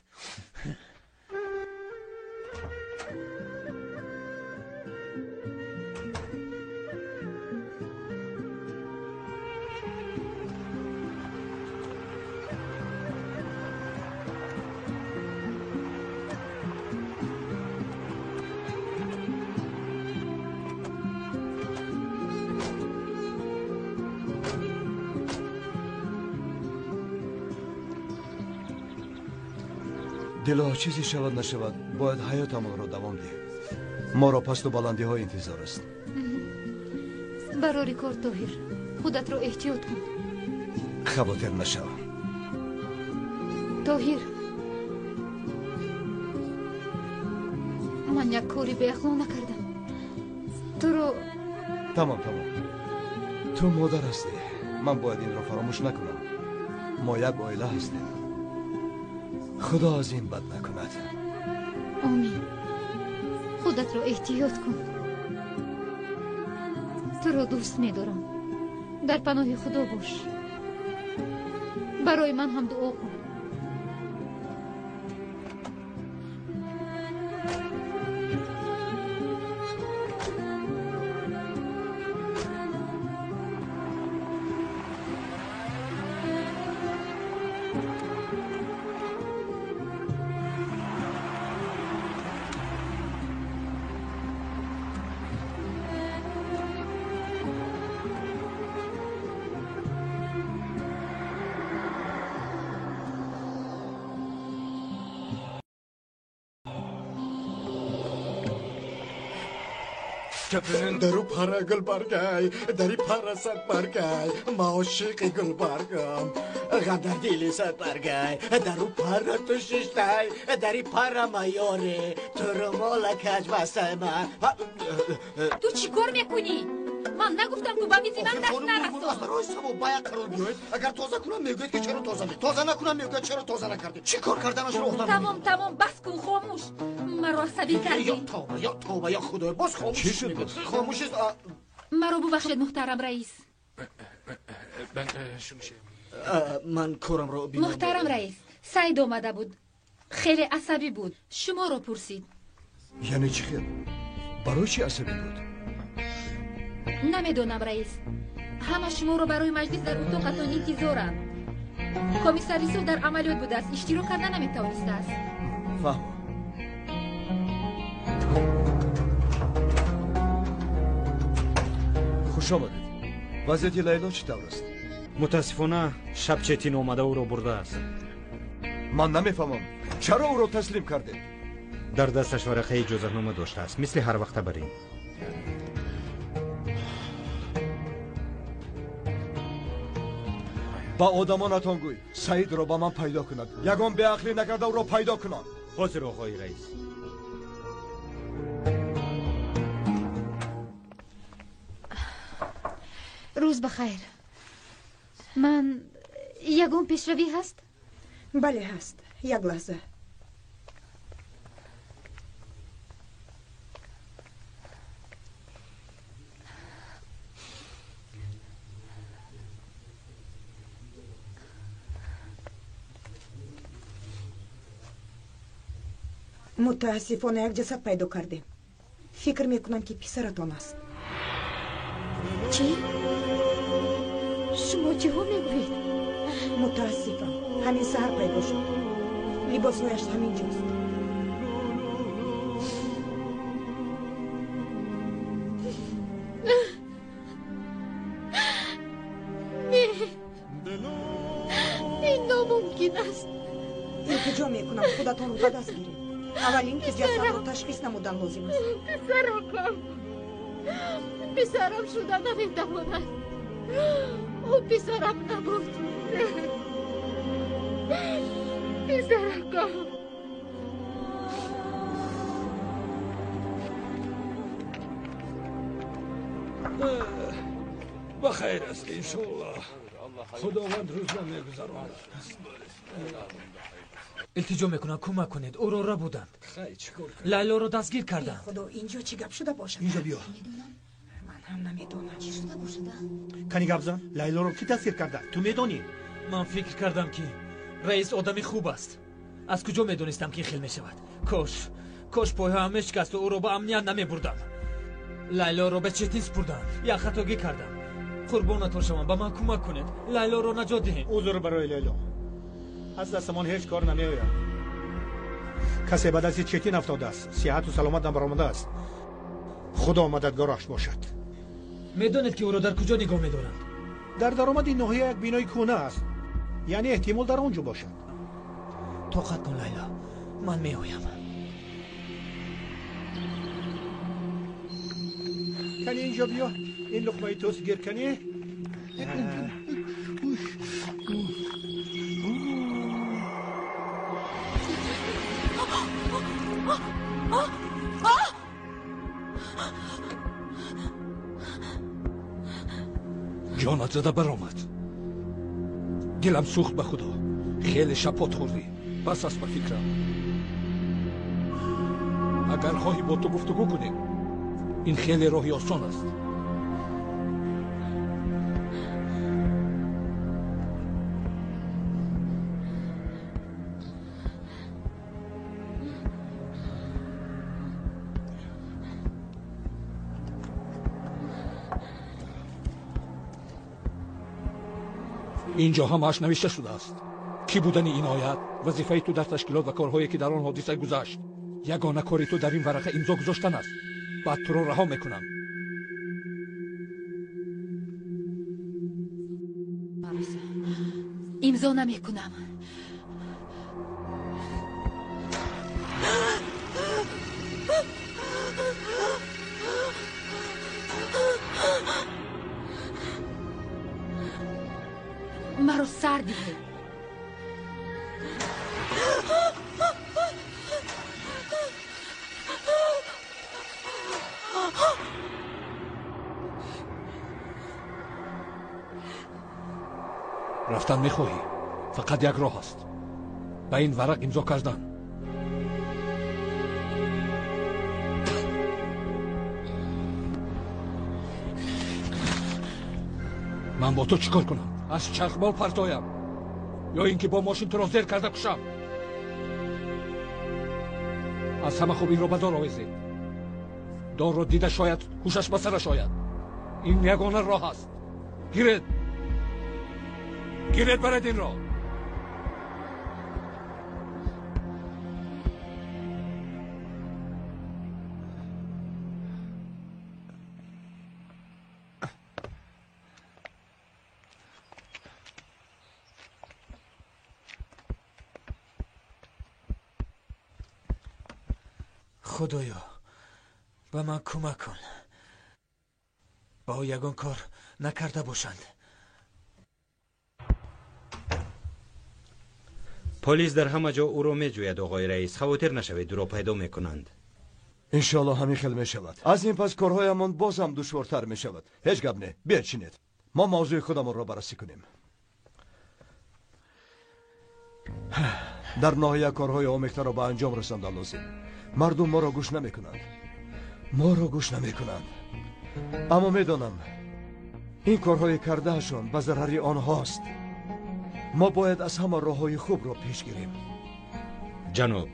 Дило, чизе шавад нашавад, бояд ҳаётамонро давом диҳем. Моро пасту баландиҳо интизор аст. Барори кор, Тоҳир, худатро эҳтиёт кун. Хавотир нашав. Тоҳир, ман як кори беақло накардам. Туро Тамом, тамом. Ту модар ҳастӣ. Ман бояд инро фаромӯш накунам. Мо як оила ҳастем. Худо аз ин бад накунад. Омин. Худатро эҳтиёт кун. Туро дӯст медорам. Дар паноҳи Худо бош. Барои ман ҳам дуо кун. Дару пара гулбаргай, дари пара садбаргай, ма ошиқи гулбаргам, ғам дар дили садбаргай, дару пара ту шиштай, дари пара майоре, туро мола каҷ бастай ман. Ту чӣ кор мекунӣ? Ман нагуфтам ту ба мизи ман даст нарасон. Аз барои савоб ба як қарор биёед. Агар тоза кунам мегӯяд ки чаро тоза не, тоза накунам мегӯяд чаро тоза накардӣ. Чӣ кор карданашро одам. Тамом, тамом, бас кун, хомӯш. Маро асабӣ кардӣ. Ё тавба, ё тавба, ё худоё, боз хомӯш мегӯяд. Хомӯш аст. Маро бубахшед, муҳтарам раис. Ман корамро бинам. Муҳтарам раис, Саид омада буд. Хеле асабӣ буд. Шуморо пурсид. Яъне чӣ хел? Барои чӣ асабӣ буд? Намедонам, раис. Ҳама шуморо барои маҷлис дар утоқатон интизоранд. Комиссар Исо дар амалиёт будааст, иштирок карда наметавонистааст. Фаҳмо. Хуш омадед. Вазъияти Лайло чӣ тавр аст? Мутаассифона шаб Четин омада ӯро бурдааст. Ман намефаҳмам, чаро ӯро таслим кардед? Дар дасташ варақаи иҷозатнома доштааст, мисли ҳар вақта бар ин. Ба одамонатон гӯй, Саидро ба ман пайдо кунад. Ягон беақлӣ накарда ӯро пайдо кунанд. Ҳозир, оғои раис. Рӯз ба хайр. Ман ягон пешравӣ ҳаст? Бале, ҳаст. Як лаҳза. Мутаассифона як ҷасад пайдо кардем. Фикр мекунам, ки писаратон аст. Чӣ? Шумо чиҳо мегӯед? Мутаассифам, ҳамин саҳар пайдо шуд. Либосҳояш ҳамин ҷост. Не, ин номумкин аст. Илтиҷо мекунам, худатонро ба даст гиред. Аввал ин ки ҷасадро ташхис намудан лозим аст. Писаракам, писарам шуда наметавонад. Ӯ писарам набуд. Писаракам. Ба хайр аст, иншоаллоҳ. Худованд рӯза мегузаронад. Илтиҷо мекунам, кӯмак кунед. Ӯро рабуданд. Лайлоро дастгир карданд. Худо, инҷо чӣ гап шуда бошад? Инҷо биё. Ман ҳам намедонам. Чӣ шуда бошад? Кани гап зан. Лайлоро кӣ дастгир карда? Ту медонӣ? Ман фикр кардам, ки раис одами хуб аст. Аз куҷо медонистам, ки ин хел мешавад? Кош пойҳоям мешикасту ӯро ба амният намебурдам. Лайлоро ба Четин супурдам. Як хатогӣ кардам. Қурбонатон шавам, ба ман кӯмак кунед. Лайлоро наҷот диҳем. Узр барои Лайло. Аз дастамон ҳеҷ кор намеояд. Касе ба дасти Четин афтодааст, сиҳату саломат набаромадааст. Худо мададгораш бошад. Медонед, ки ӯро дар куҷо нигоҳ медоранд? Дар даромади ноҳия як бинои кӯҳна аст. Яъне эҳтимол дар он ҷо бошад. Тоқат кун, Лайло, ман меоям. Кани инҷо биё, ин луқмаи тост гир кани. Ҷонат зада баромад. Дилам сӯхт ба худо. Хеле шапот хӯрдӣ. Бас аст ба фикрам. Агар хоҳӣ бо ту гуфтугӯ кунем, ин хеле роҳи осон аст. Инҷо ҳамааш навишта шудааст. Кӣ будани иноят, вазифаи ту дар ташкилот ва корҳое, ки дар он ҳодиса гузашт. Ягона кори ту дар ин варақа имзо гузоштан аст. Баъд туро раҳо мекунам. Имзо намекунам. Маро сар диҳед. Рафтан мехоҳӣ? Фақат як роҳ аст. Ба ин варақ имзо кардан. Ман бо ту чӣ кор кунам? Аз чархбол партоям ё ин ки бо мошин туро зер карда кушам? Аз ҳама хуб инро ба дор овезед. Дорро дида шояд ҳушаш ба сараш ояд. Ин ягона роҳ аст. Гиред, гиред, баред инро. Худоё, ба ман кӯмак кун. Ба ӯ ягон кор накарда бошанд. Полис дар ҳама ҷо ӯро меҷӯяд, оғои раис. Хавотир нашавед, ӯро пайдо мекунанд. Иншоаллоҳ ҳамин хел мешавад. Аз ин пас корҳоямон боз ҳам душвортар мешавад. Ҳеҷ гап не, биёед шинед. Мо мавзӯи худамонро баррасӣ кунем. Дар ноҳия корҳои омехтаро ба анҷом расондан лозим. Мардум моро гӯш намекунанд. Моро гӯш намекунанд. Аммо медонам, ин корҳои кардаашон ба зарари онҳост. Мо бояд аз ҳама роҳҳои хубро пеш гирем. Ҷаноб,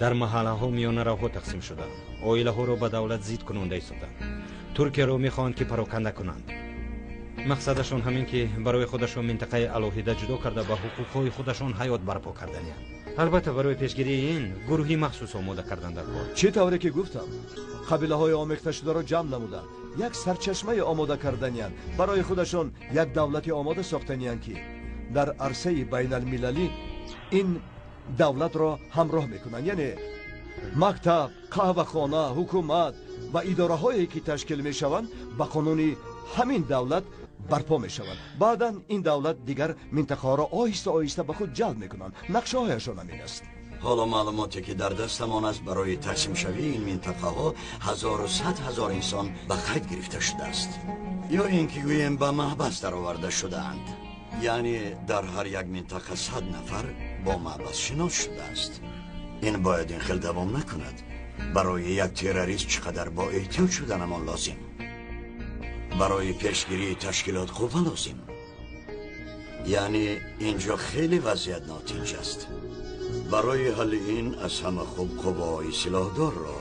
дар маҳаллаҳо миёнаравҳо тақсим шуданд. Оилаҳоро ба давлат зид кунонда истоданд. Туркияро мехоҳанд ки пароканда кунанд. Мақсадашон ҳамин ки барои худашон минтақаи алоҳида ҷудо карда ба ҳуқуқҳои худашон ҳаёт барпо карданиянд. Албатта барои пешгирии ин гурӯҳи махсус омода кардан дар кор. Чӣ тавре ки гуфтам, қабилаҳои омехташударо ҷамъ намуда як сарчашмаи омода карданиянд. Барои худашон як давлати омода сохтаниянд ки дар арсаи байналмилалӣ ин давлатро ҳамроҳ мекунанд. Яъне мактаб, қаҳвахона, ҳукумат ва идораҳое ки ташкил мешаванд ба қонуни ҳамин давлат барпо мешаванд. Баъдан ин давлат дигар минтақаҳоро оҳиста оҳиста ба худ ҷалб мекунанд. Нақшаҳояшон ҳамин аст. Ҳоло маълумоте ки дар дастамон аст барои тақсимшавии ин минтақаҳо 1100 ҳазор инсон ба қайд гирифта шудааст, ё ин ки гӯем ба маҳбас дароварда шудаанд. Яъне дар ҳар як минтақа 100 нафар бо маҳбас шинос шудааст. Ин бояд ин хел давом накунад. Барои як террорист чӣ қадар бо эҳтиёт шуданамон лозим. Барои пешгирии ташкилот қувва лозим. Яъне инҷо хеле вазъият нотинҷ аст. Барои ҳалли ин аз ҳама хуб қувваҳои силоҳдорро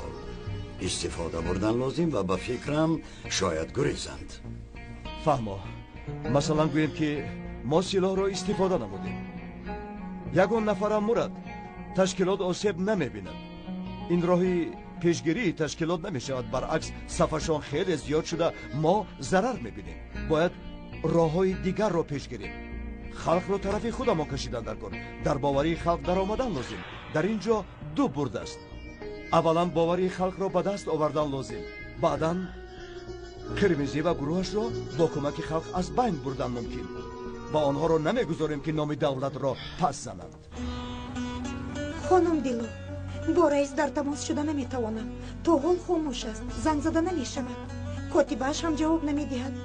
истифода бурдан лозим ва ба фикрам шояд гурезанд. Фаҳмо, масалан гӯем ки мо силоҳро истифода намудем. Ягон нафарам мурад, ташкилот осеб намебинад. Ин роҳи пешгирии ташкилот намешавад. Баръакс, сафашон хеле зиёд шуда мо зарар мебинем. Бояд роҳҳои дигарро пеш гирем. Халқро тарафи худамон кашидан дар кор. Дар боварии халқ даромадан лозим. Дар ин ҷо ду бурд аст. Аввалан боварии халқро ба даст овардан лозим. Баъдан Қирмизӣ ва гурӯҳашро бо кӯмаки халқ аз байн бурдан мумкин. Ва онҳоро намегузорем ки номи давлатро пас зананд. Хонум Дило, бо раис дар тамос шуда наметавонам. То ҳол хомӯш аст, занг зада намешавад. Котибааш ҳам ҷавоб намедиҳад.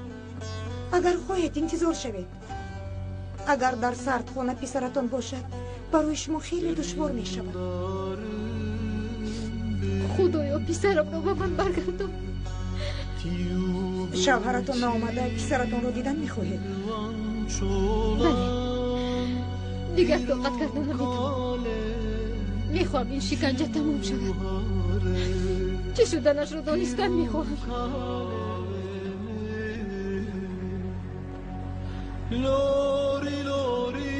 Агар хоҳед интизор шавед. Агар дар сардхона писаратон бошад, барои шумо хеле душвор мешавад. Худоё, писарамро ба ман баргардон. Шавҳаратон наомада писаратонро дидан мехоҳед? Бале, дигар тоқат карда наметавонам. Мехоҳам ин шиканҷа тамом шавад. Чӣ шуданашро донистан мехоҳам. Lori lori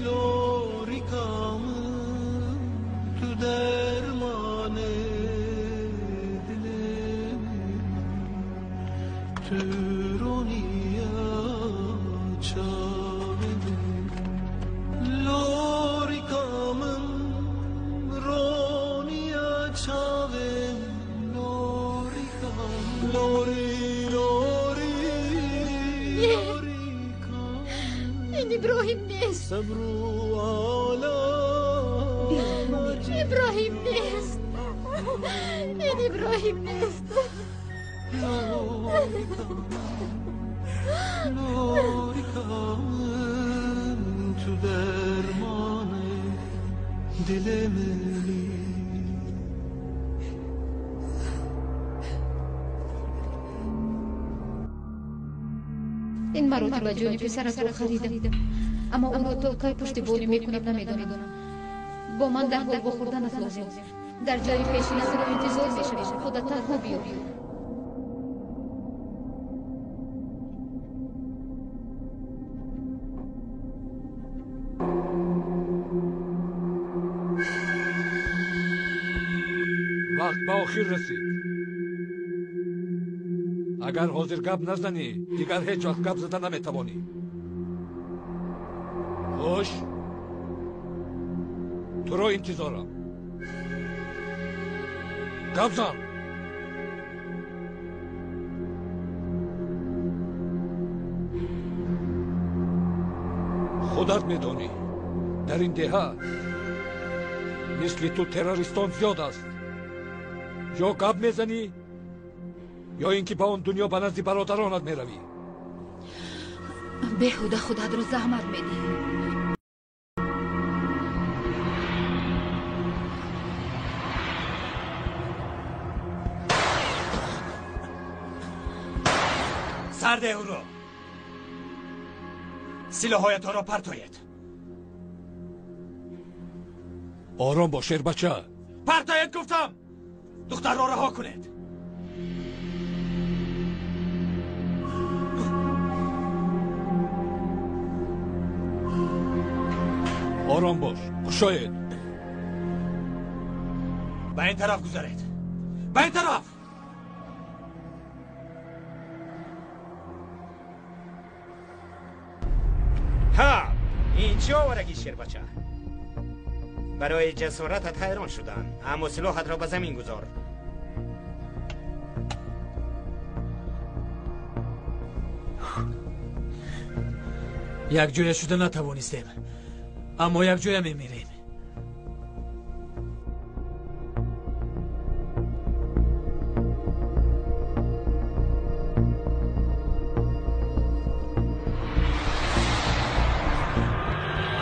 lori kamın tu derman edilim Türoniya çavedim Lori kamın roniya çavem Lori kamın Lori lori ин Иброҳим нест. Иброҳим нест. Ин Иброҳим нест. Ин маротиба ҷони писаратро харидам, аммо ӯро то кай пуштибонӣ мекунам намедонам. Бо ман дар ҳол вохӯрданат лозим. Дар ҷои пешина туро интизор мешавем. Худат танҳо биё. Вақт ба охир расид. Агар ҳозир гап назанӣ, дигар ҳеҷ вақт гап зада наметавонӣ. Хуш, туро интизорам. Гап зан. Худат медонӣ, дар ин деҳа мисли ту террористон зиёд аст. Ё гап мезанӣ, ё ин ки ба он дунё ба назди бародаронат меравӣ. Беҳуда худатро заҳмат медиҳӣ. Сарде ӯро. Силоҳҳоятонро партоед. Ором бош, шербача. Партоед гуфтам. Духтарро раҳо кунед. Ором бош, кушоед. Ба ин тараф гузаред. Ба ин тараф. Ҳа, ин чӣ оварагӣ, шербача? Барои ҷасоратат ҳайрон шудам, аммо силоҳатро ба замин гузор. Якҷоя шуда натавонистем, аммо якҷоя мемирем.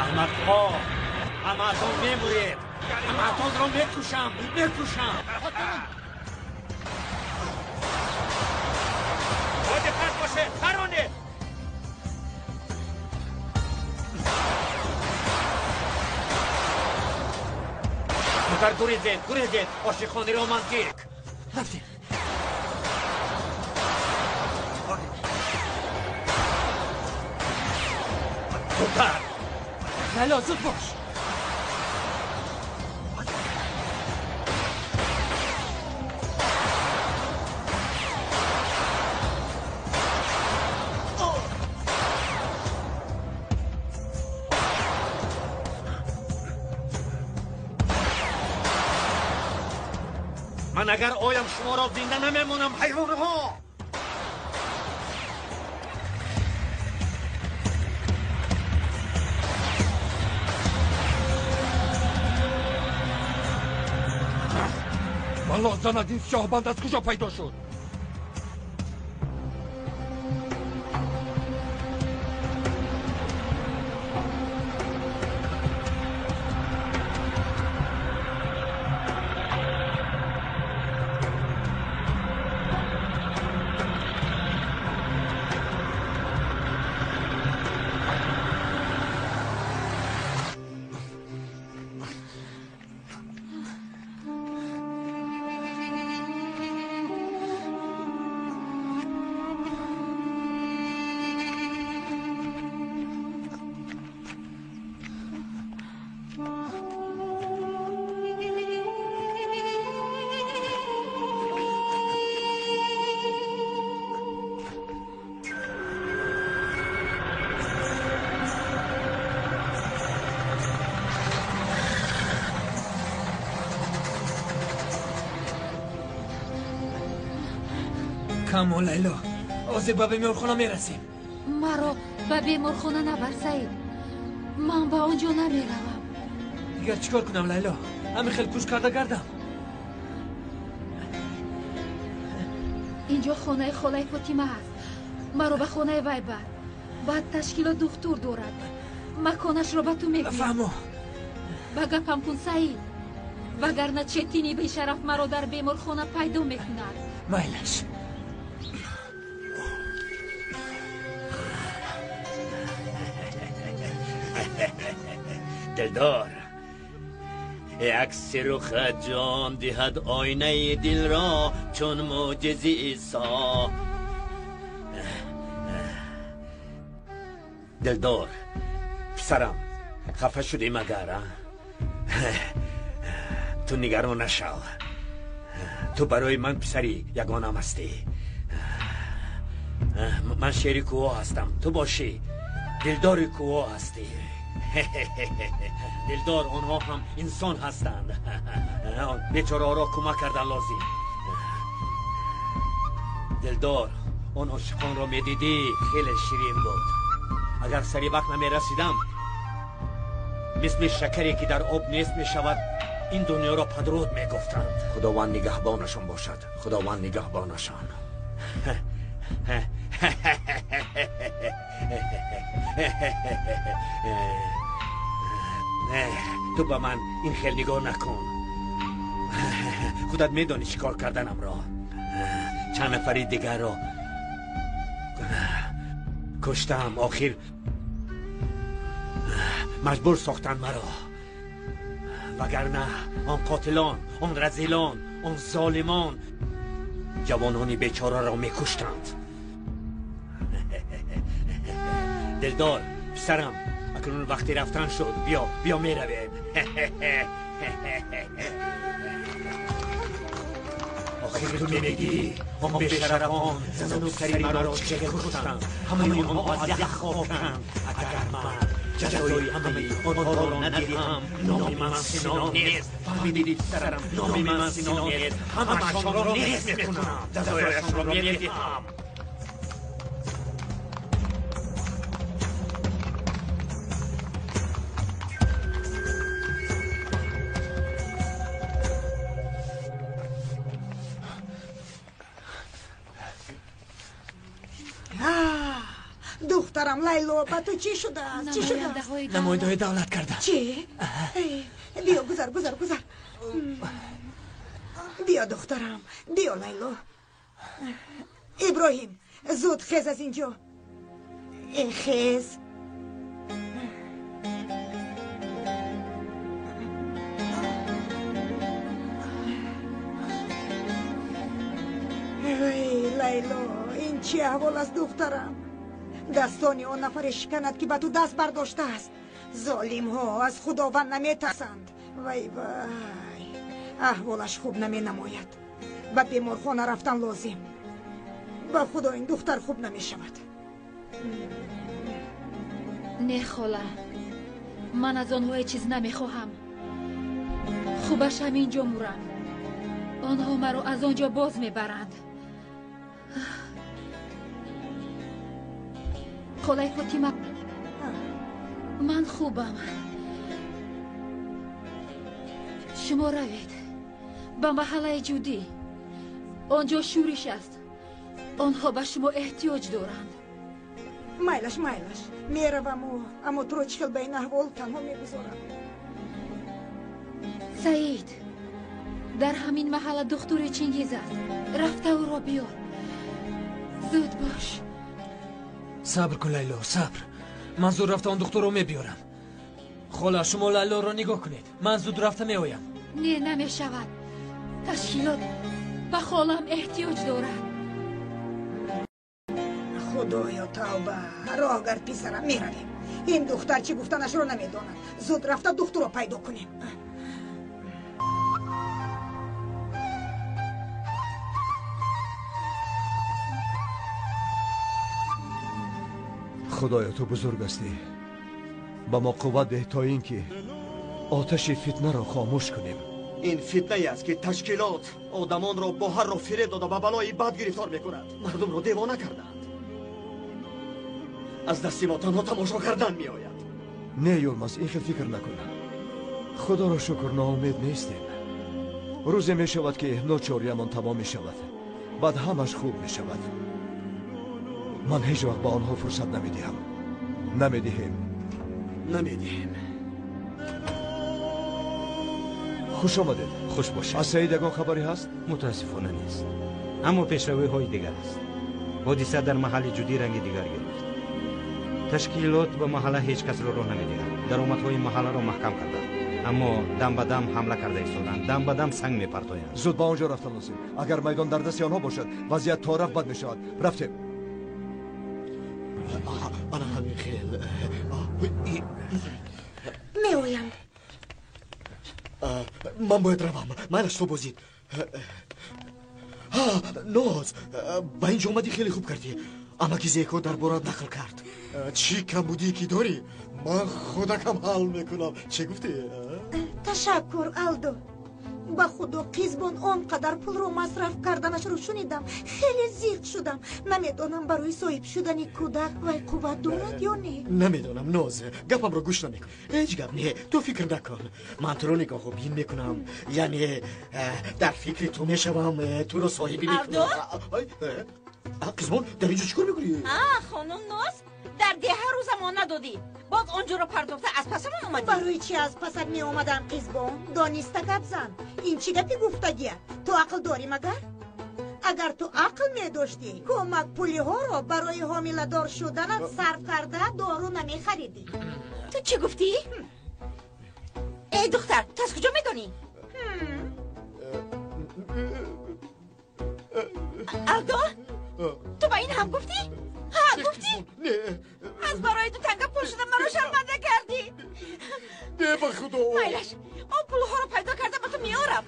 Аҳмақҳо, ҳамаатон мемуред, ҳамаатонро мекушам, мекушам. Бо диққат бошед, харонед. Зудтар гурезед, гурезед, ошиқони романтик. Рафтем. Зудтар. Лайло, зуд бош. Ман агар оям шуморо зинда намемонам, ҳайвонҳо. Валло занад, ин сиёҳбанд аз куҷо пайдо шуд? Камо, Лайло, ҳозир ба беморхона мерасем. Маро ба беморхона набар, Саид. Ман ба он ҷо намеравам. Дигар чӣ кор кунам, Лайло? Ҳамин хел куш карда гардам. Ин ҷо хонаи холаи Фотима аст. Маро ба хонаи вай бар. Баъд ташкилот духтур дорад. Маконашро ба ту мегӯям. Фаҳмо. Ба гапам кун, Саид. Вагарна Четини бешараф маро дар беморхона пайдо мекунад. Майлаш. Дилдор, як сирухат ҷон диҳад оинаи дилро чун мӯъҷизи Исо. Дилдор, писарам, хафа шудӣ магар? Ту нигарон нашав. Ту барои ман писари ягонам ҳастӣ. Ман шери кӯҳо ҳастам, ту бошӣ дилдори кӯҳо ҳастӣ. Дилдор, онҳо ҳам инсон ҳастанд. Бечораҳоро кӯмак кардан лозим. Дилдор, он ошиқонро медидӣ, хеле ширин буд. Агар сари вақт намерасидам, мисли шакаре ки дар об нест мешавад, ин дунёро падруд мегуфтанд. Худованд нигаҳбонашон бошад. Худованд нигаҳбонашон. Ту ба ман ин хел нигоҳ накун. Худат медонӣ чӣ кор карданамро. Чанд нафари дигарро куштам. Охир маҷбур сохтанд маро. Вагарна он қотилон, он разилон, он золимон ҷавонони бечораро мекуштанд. Дилдор, писарам, акнун вақти рафтан шуд. Биё, биё меравем. Охир ту мебинӣ, он бешарафон зану сари маро чӣ куштанд. Ҳамаи онҳо аз як хоканд. Агар ман ҷазои ҳамаи онҳоро надиҳам, номи ман Сино нест. Фаҳмидӣ писарам, номи ман Сино нест. Ҳамаашонро нест мекунам, ҷазояшонро медиҳам. Духтарам Лайло, ба ту чӣ шудааст? Чӣ шудааст? Намояндаҳои давлат карда. Чӣ? Биё, гузар, гузар, гузар. Биё, духтарам, биё, Лайло. Иброҳим, зуд хез аз инҷо. Хез. Эй, Лайло, ин чӣ аҳвол аст, духтарам? Дастони он нафаре шиканад, ки ба ту даст бардоштааст. Золимҳо аз Худованд наметарсанд. Вай вай, аҳволаш хуб наменамояд. Ба беморхона рафтан лозим. Ба Худо, ин духтар хуб намешавад. Не, хола, ман аз онҳо ҳеҷ чиз намехоҳам. Хубаш ҳамин ҷо мурам. Онҳо маро аз он ҷо боз мебаранд. Холаи Фотима, ман хубам. Шумо равед ба маҳаллаи Ҷудӣ. Он ҷо шӯриш аст. Онҳо ба шумо эҳтиёҷ доранд. Майлаш, майлаш, мераваму, аммо туро чӣ хел ба ин аҳвол танҳо мегузорам? Саид, дар ҳамин маҳалла духтури Чингиз аст. Рафта ӯро биёр. Зуд бош. Сабр кун, Лайло, сабр. Ман зуд рафта он духтурро мебиёрам. Хола, шумо Лайлоро нигоҳ кунед. Ман зуд рафта меоям. Не, намешавад. Ташкилот ба холам эҳтиёҷ дорад. Худоё, тавба. Роҳ гард, писарам, меравем. Ин духтар чӣ гуфтанашро намедонад. Зуд рафта духтурро пайдо кунем. Худоё, ту бузург ҳастӣ. Ба мо қувват деҳ то ин ки оташи фитнаро хомӯш кунем. Ин фитнае аст, ки ташкилот одамонро бо ҳар роҳ фиреб дода ба балои бад гирифтор мекунад. Мардумро девона кардаанд. Аз дасти мо танҳо тамошо кардан меояд. Не, Юлмаз, ин хел фикр накун. Худоро шукр, ноумед нестем. Рӯзе мешавад, ки ночориямон тамом мешавад. Баъд ҳамаш хуб мешавад. Ман ҳеҷ вақт ба онҳо фурсат намедиҳам. Намедиҳем. Намедиҳем. Хуш омадед. Хуш бошед. Аз Саид ягон хабаре ҳаст? Мутаассифона нест. Аммо пешравиҳои дигар аст. Ҳодиса дар маҳалли Ҷудӣ ранги дигар гирифт. Ташкилот ба маҳалла ҳеҷ касро роҳ намедиҳад. Даромадҳои маҳалларо маҳкам карданд. Аммо дам ба дам ҳамла карда истоданд. Дам ба дам санг мепартоянд. Зуд ба он ҷо рафтан лозим. Агар майдон дар дасти онҳо бошад, вазъият то рафт бад мешавад. Рафтем. Ана ҳамин хел. Меоянд. Ман бояд равам. Майлаш, ту бозид. Ноз, ба ин ҷо омадӣ, хеле хуб кардӣ. Амаки Зеко дар борат нақл кард. Чӣ камбудие ки дорӣ, ман худакам ҳал мекунам. Чӣ гуфтӣ? Ташаккур, Алдо. Ба худо, Қизбон он қадар пулро масраф карданашро шунидам, хеле зиқ шудам. Намедонам, барои соҳиб шудани кӯдак вай қувват дорад ё не. Намедонам, Ноз, гапамро гӯш намекун. Ҳеҷ гап не, ту фикр накун. Ман туро нигоҳубин мекунам, яъне дар фикри ту мешавам, туро соҳибӣ мекунам. Қизбон, дар инҷо чӣ кор мекунӣ? Хонум Ноз, дар деҳа рӯзамон надодӣ, боз онҷоро пардохта аз пасамон омадӣ. Барои чӣ аз пасат меомадам, Қизбон? Дониста гап зан. Ин чӣ гапи гуфтагия? Ту ақл дорӣ магар? Агар ту ақл медоштӣ, кӯмак пулиҳоро барои ҳомиладор шуданат сарф карда дору намехаридӣ. Ту чӣ гуфтӣ? Эй духтар, ту аз куҷо медонӣ? Алдо, ту ба ин ҳам гуфтӣ? Ҳа, гуфтӣ? Не. Аз барои ду танга пул шуда маро шарманда кардӣ. Не, ба худо. Майлаш, он пулҳоро пайдо карда ба ту меорам.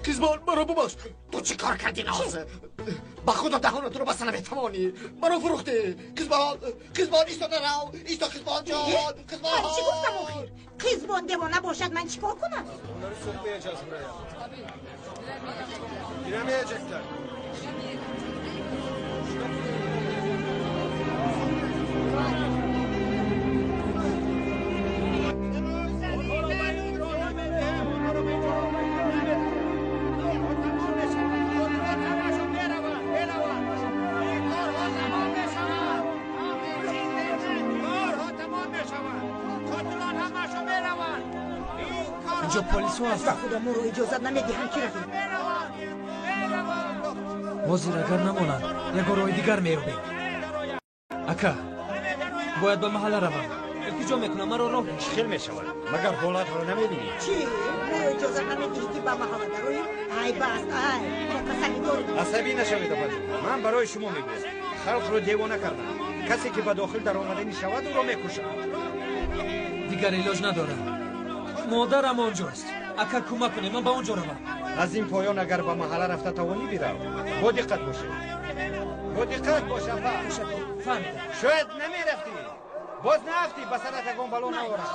Қизбон, маро бубахш. Ту чӣ кор кардӣ, Ноз? Ба худо даҳонатро баста наметавонӣ. Маро фурӯхтӣ. Қизбон, Қизбон, истода рав. Исто, Қизбон ҷон. Қизбон. Ман чӣ гуфтам охир? Қизбон девона бошад, ман чӣ кор кунам? Giremeyecekler. Инҷо полисҳо ҳастанд. Ба худо, моро иҷозат намедиҳанд ки равем. Ҳозир агар намонанд, ягон роҳи дигар меёбем. Ака, бояд ба маҳалла равам. Илтиҷо мекунам, маро роҳ. Чӣ хел мешавад? Магар ҳолатро намебинӣ? Чӣ? Моро иҷозат намедиҳӣ ки ба маҳалла дароем? Ай баст, ай, мо касалӣ дорем. Асабӣ нашавед, апаҷон. Ман барои шумо мегӯям. Халқро девона кардам. Касе ки ба дохил даромаданӣ шавад, ӯро мекушам. Дигар илоҷ надорам. Модарам онҷост. Ака, кӯмак кунед, ман ба он ҷо равам. Аз ин поён агар ба маҳалла рафта тавонӣ, бирав. Бо диққат бошед. Бо диққат бош, апа. Фаҳмидам. Шояд намерафтӣ. Боз наафтӣ, ба сарат ягон бало наорад.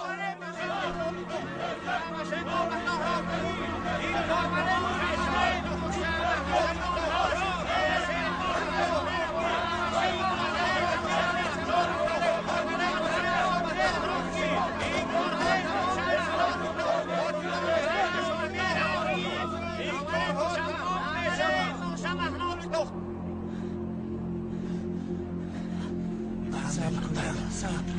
Sabr.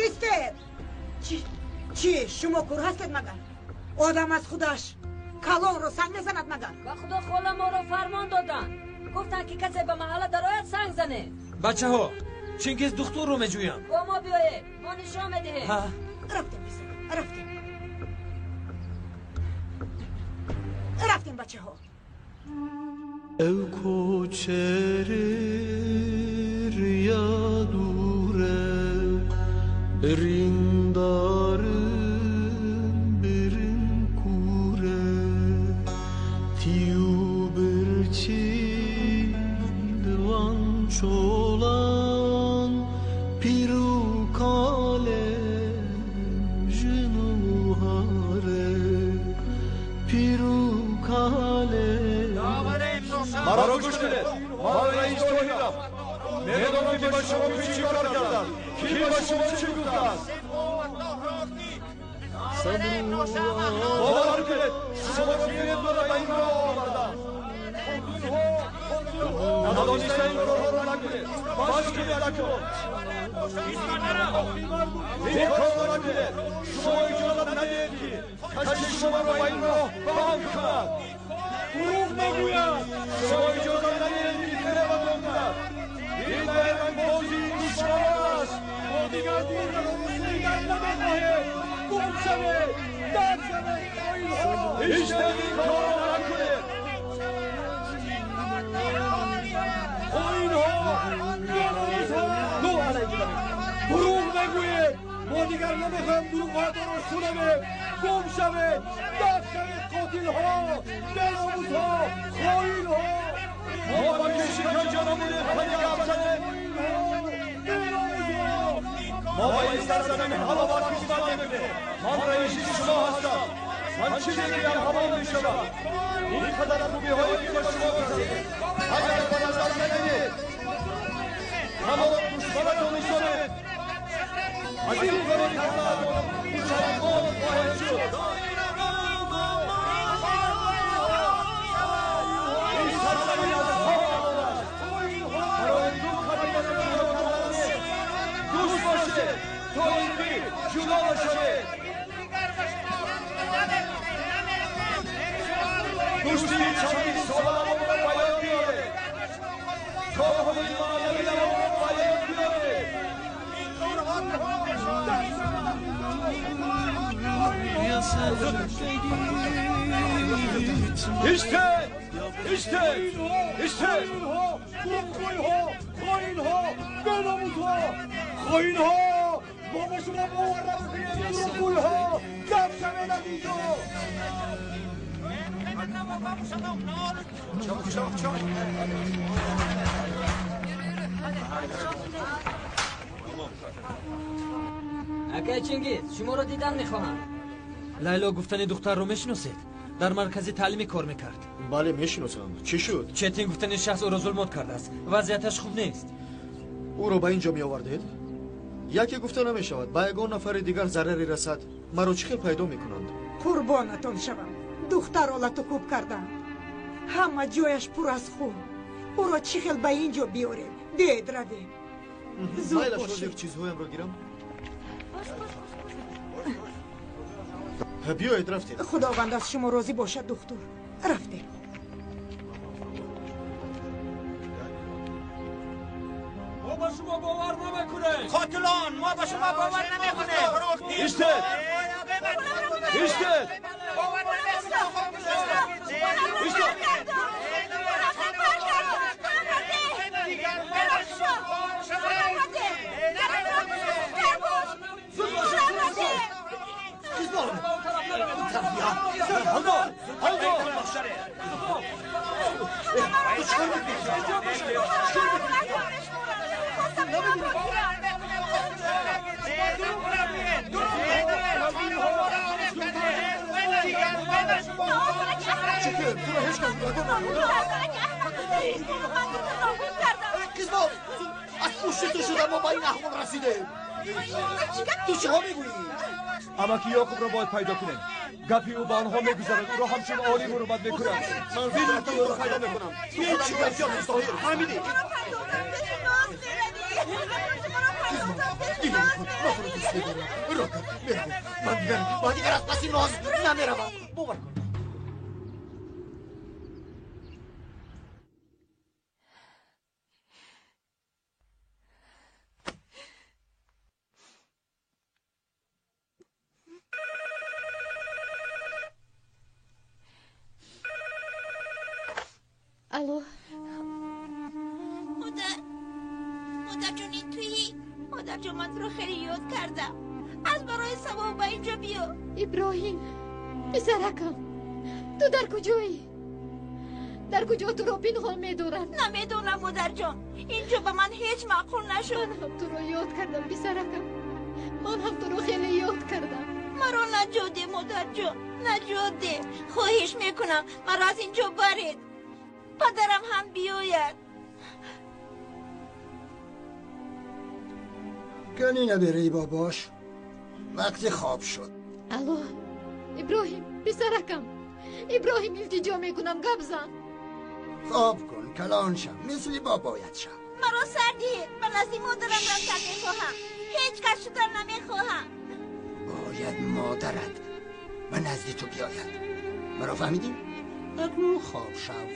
Истед! Чӣ? Шумо кур ҳастед магар? Одам аз худаш калонро санг мезанад магар? Ба худо, хола моро фармон доданд. Гуфтанд ки касе ба маҳалла дарояд, санг занед. Бачаҳо, Чингиз духтурро меҷӯям. Бо мо биёед, мо нишон медиҳем. Рафтем, писар, рафтем. Рафтем, бачаҳо. Ev koçeri ya dure Birindarım birin kure Tiu bir çilvan çolan Piru kalem jinuhare Piru kalem Маро гӯш кунед, ман раис Тоҳирам. Медонам ки ба шумо чӣ кор кардам, ки ба шумо чӣ гуфтааст. Бовар кунед, шумо фиреб дода ба ин роҳ овардам. Надониста ин корҳоро накунед, бас кунед акнун. Ин корро накунед, шумо иҷозат надиҳед ки касе шуморо ба ин роҳ банд кунад. Дурӯғ мегӯяд. Шумо иҷозат надиҳед ки фиребатон кунад. Ин байрангбозии душман аст. Мо дигар дин намехоҳем. Гум шавед, дар шавед, оинҳо. Ҳеҷ дам ин корро накунед. Оинҳо, гӯрозҳо. Ду алайҳи шавед. Мо дигар намехоҳем дурӯғҳоятонро шунавем. Гум шавед, дафт шавед, қотилҳо, беномусҳо, хоинҳо. Мо ба шиканҷа намудем, ҳами гап задем. Мо ба ин сарзамин ҳаловат хизмат мекунем. Ман раиси шумо ҳастам. Ман чӣ мегӯям ҳамон мешавад. Ин қадар хубиҳое ки ба шумо кардем, агар ба назар нагиред, ҳамаро душманатон ҳисобед. Аз ин кори кардаатон пушаймон хоҳед шуд. Ин сарзамин аз ҳамаамон аст. Барои ду қабила ҷудо кардан нест. Дӯст бошед то ин ки ҷудо нашавед. Дӯстии чандин соламонро ба ёд биёред. Корҳои маънавиямонро ба ёд биёред. Истед! Истед! Истед! Дурӯғгӯйҳо, хоинҳо, беномусҳо, хоинҳо! Мо ба шумо бовар намекунем, дурӯғгӯйҳо! Дафт шавед аз инҷо! Акай Чингиз, шуморо дидан мехоҳам. Лайло гуфтани духтарро мешиносед? Дар маркази таълимӣ кор мекард. Бале, мешиносам. Чӣ шуд? Четин гуфтани шахс ӯро зулмот кардааст. Вазъияташ хуб нест. Ӯро ба ин ҷо меовардед? Яке гуфта намешавад, ба ягон нафари дигар зараре расад, маро чӣ хел пайдо мекунанд? Қурбонатон шавам. Духтарро латукӯб кардам. Ҳама ҷояш пур аз хун. Ӯро чӣ хел ба ин ҷо биёрем? Биёед равем. Зуд бошед. Чизҳоямро гирам. Биёед, рафтем. Худованд аз шумо розӣ бошад, духтур. Рафтем. Мо ба шумо бовар намекунем. Қотилон, мо ба шумо бовар намекунем. Истед! Истед! Аз пушти ту шуда мо ба ин аҳвол расидем. Ту чиҳо мегӯӣ? Амаки Ёқубро бояд пайдо кунем. Гапи ӯ ба онҳо мегузарад, ӯро ҳамчун олим ҳурмат мекунанд. Ман бидон ки ӯро пайдо мекунам. Ту худам бисёр мустоҳир, фаҳмидӣ? Ман туро дӯст медорам. Рокар, меравам. Ман дигар аз паси ноз намеравам. Бовар кун. Алло. Модар, модарҷони туӣ? Модарҷон, ман туро хеле ёд кардам. Аз барои савоб ба инҷо биё. Иброҳим, писаракам, ту дар куҷоӣ? Дар куҷо туро пинҳон медоранд? Намедонам, модарҷон. Инҷо ба ман ҳеҷ маъқул нашуд. Ман ҳам туро ёд кардам, писаракам. Ман ҳам туро хеле ёд кардам. Маро наҷот деҳ, модарҷон, наҷот деҳ. Хоҳиш мекунам, маро аз инҷо баред. Падарам ҳам биёяд. Кани набераи бобош вақти хоб шуд. Алло, Иброҳим, писаракам. Иброҳим, илтиҷо мекунам, гап зан. Хоб кун, калон шав, мисли бобоят шав. Маро сар диҳед, ба назди модарам рафтан мехоҳам. Ҳеҷ кас шудан намехоҳам. Бояд модарат ба назди ту биёяд. Маро фаҳмидӣ? Акнун хоб шав.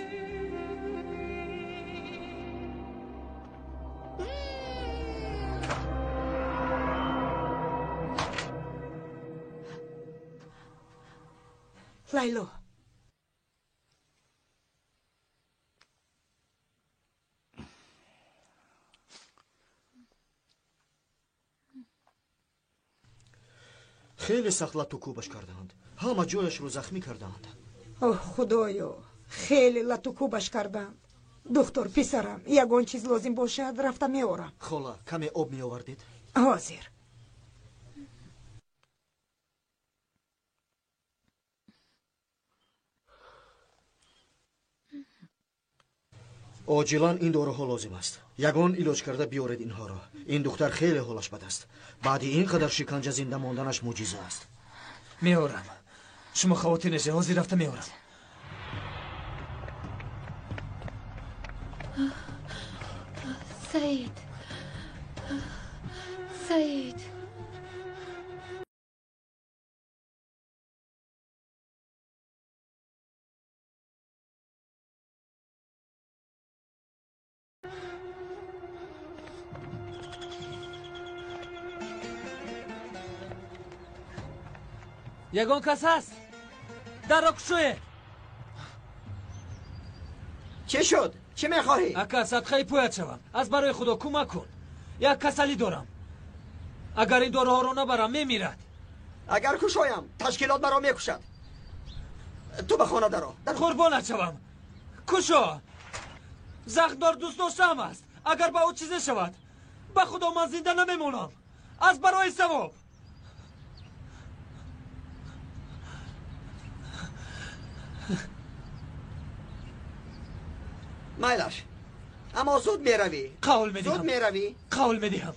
Лайло, Хеле сахт лату кӯбаш кардаанд. Ҳама ҷояшро захмӣ кардаанд. Оҳ, худоё, хеле лату кӯбаш карданд. Духтур, писарам, ягон чиз лозим бошад, рафта меорам. Хола, каме об меовардед? Ҳозир. Оҷилан ин доруҳо лозим аст. Ягон илоҷ карда биёред инҳоро. Ин духтар хеле ҳолаш бад аст. Баъди ин қадар шиканҷа зинда монданаш мӯъҷиза аст. Меорам. Шумо хавотир нашед, ҳозир рафта меорам. Саид, Саид. Ягон кас ҳаст? Дарро кушоед. Чӣ шуд? Чӣ мехоҳӣ? Ака, садқаи пӯят шавам. Аз барои Худо кӯмак кун. Як касалӣ дорам. Агар ин доруҳоро набарам, мемирад. Агар кушоям, ташкилот маро мекушад. Ту ба хона даро. Қурбонат шавам. Кушо. Захмдор дӯст доштаам аст. Агар ба ӯ чизе шавад, ба Худо ман зинда намемонам. Аз барои савоб. Майлаш, аммо зуд меравӣ. Қавл медиҳам. Зуд меравӣ. Қавл медиҳам.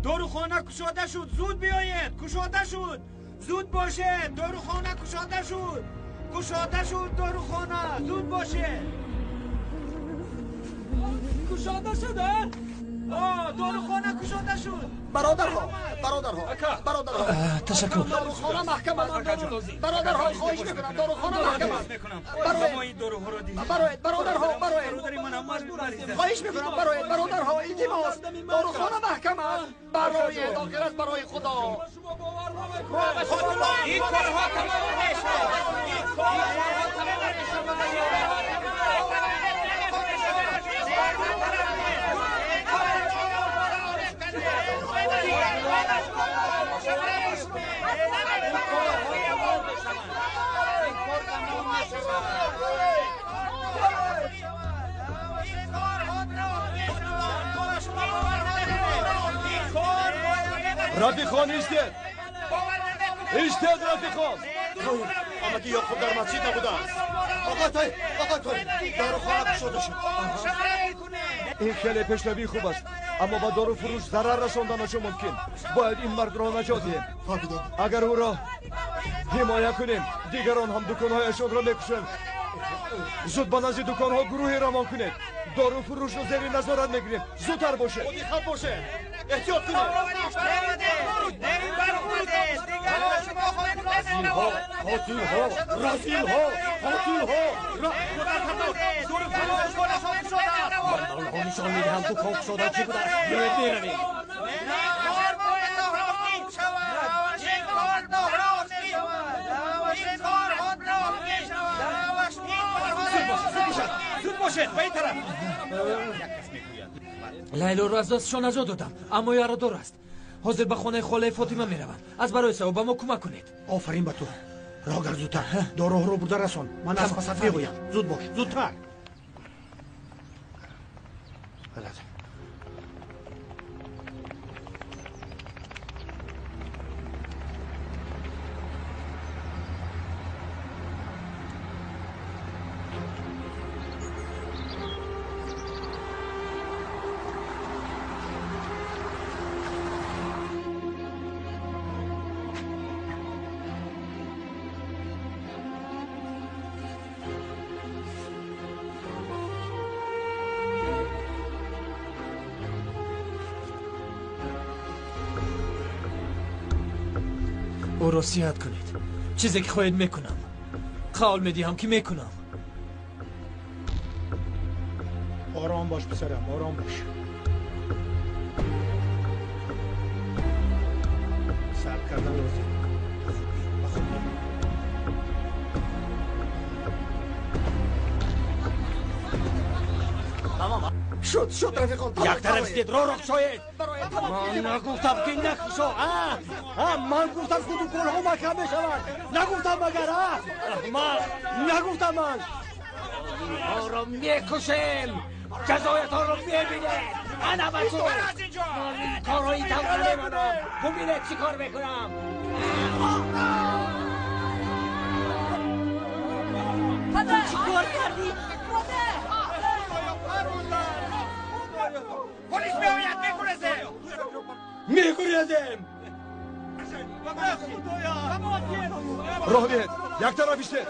Дорухона кушода шуд, зуд биёед. Кушода шуд, зуд бошед. Дорухона кушода шуд, кушода шуд дорухона, зуд бошед. Кушода шуд, дорухона кушода шуд. Бародарҳо, бародарҳо, бародарҳо. Ташаккур. Дорухона маҳкам аст. Бародарҳо, хоҳиш мекунам, дорухона маҳкам аст. Бароед, бародарҳо, бароед. Хоҳиш мекунам, бароед, бародарҳо, илтимос. Дорухона маҳкам аст. Бароед, охир аст барои Худо. Ин корҳо тамом мешавад. Ин корҳо тамом мешавад. Рафиқхон, истед! Истед, рафиқхон! Амаки Ёқуб дар масҷид набудааст. Оқо Тоҳир, оқо Тоҳир, дорухона кушода шуд. Ин хеле пешравии хуб аст, аммо ба доруфурӯш зарар расонданашо мумкин. Бояд ин мардро наҷот диҳем. Агар ӯро ҳимоя кунем, дигарон ҳам дуконҳояшонро мекушанд. Зуд ба назди дуконҳо гурӯҳе равон кунед. Доруфурӯшро зери назорат мегирем. Зудтар бошед. Диққат бошед. Эҳтиёт кунед. Қотилҳо, қотилҳо, разилҳо, қотилҳо. Ман ба онҳо нишон медиҳам дукон кушода чӣ будааст. Биёед меравем. Зуд бошед, ба ин тараф. Лайлоро аз дастшон наҷот додам, аммо ярадор аст. Ҳозир ба хонаи холаи Фотима меравам. Аз барои савоб ба мо кӯмак кунед. Офарин ба ту. Роҳгар, зудтар. Доруҳоро бурда расон. Ман аз пасат мегӯям. Зуд бош, зудтар. ӯро сиҳат кунед. Чизе ки хоҳед мекунам. Қавл медиҳам ки мекунам. Ором бош писарам, ором бош. Сабр кардан лозим. Ба худ биё, ба худ биё. Шуд, шуд, рафиқон. Як тараф истед, роҳро кушоед. Ман нагуфтам, ки накушо, а? А, ман гуфтам, ки дуконҳо маҳкам мешаванд. Нагуфтам магар, а? Аҳмақ, нагуфтам ман. Инҳоро мекушем. Ҷазоятонро мебинед. Ана ба ту. Ман ин корро ин тавр намемонам. Бубинед, чӣ кор мекунам. Ту чӣ кор кардӣ? Полис меояд, мегурезем! Мегурезем! Роҳ диҳед, як тараф истед.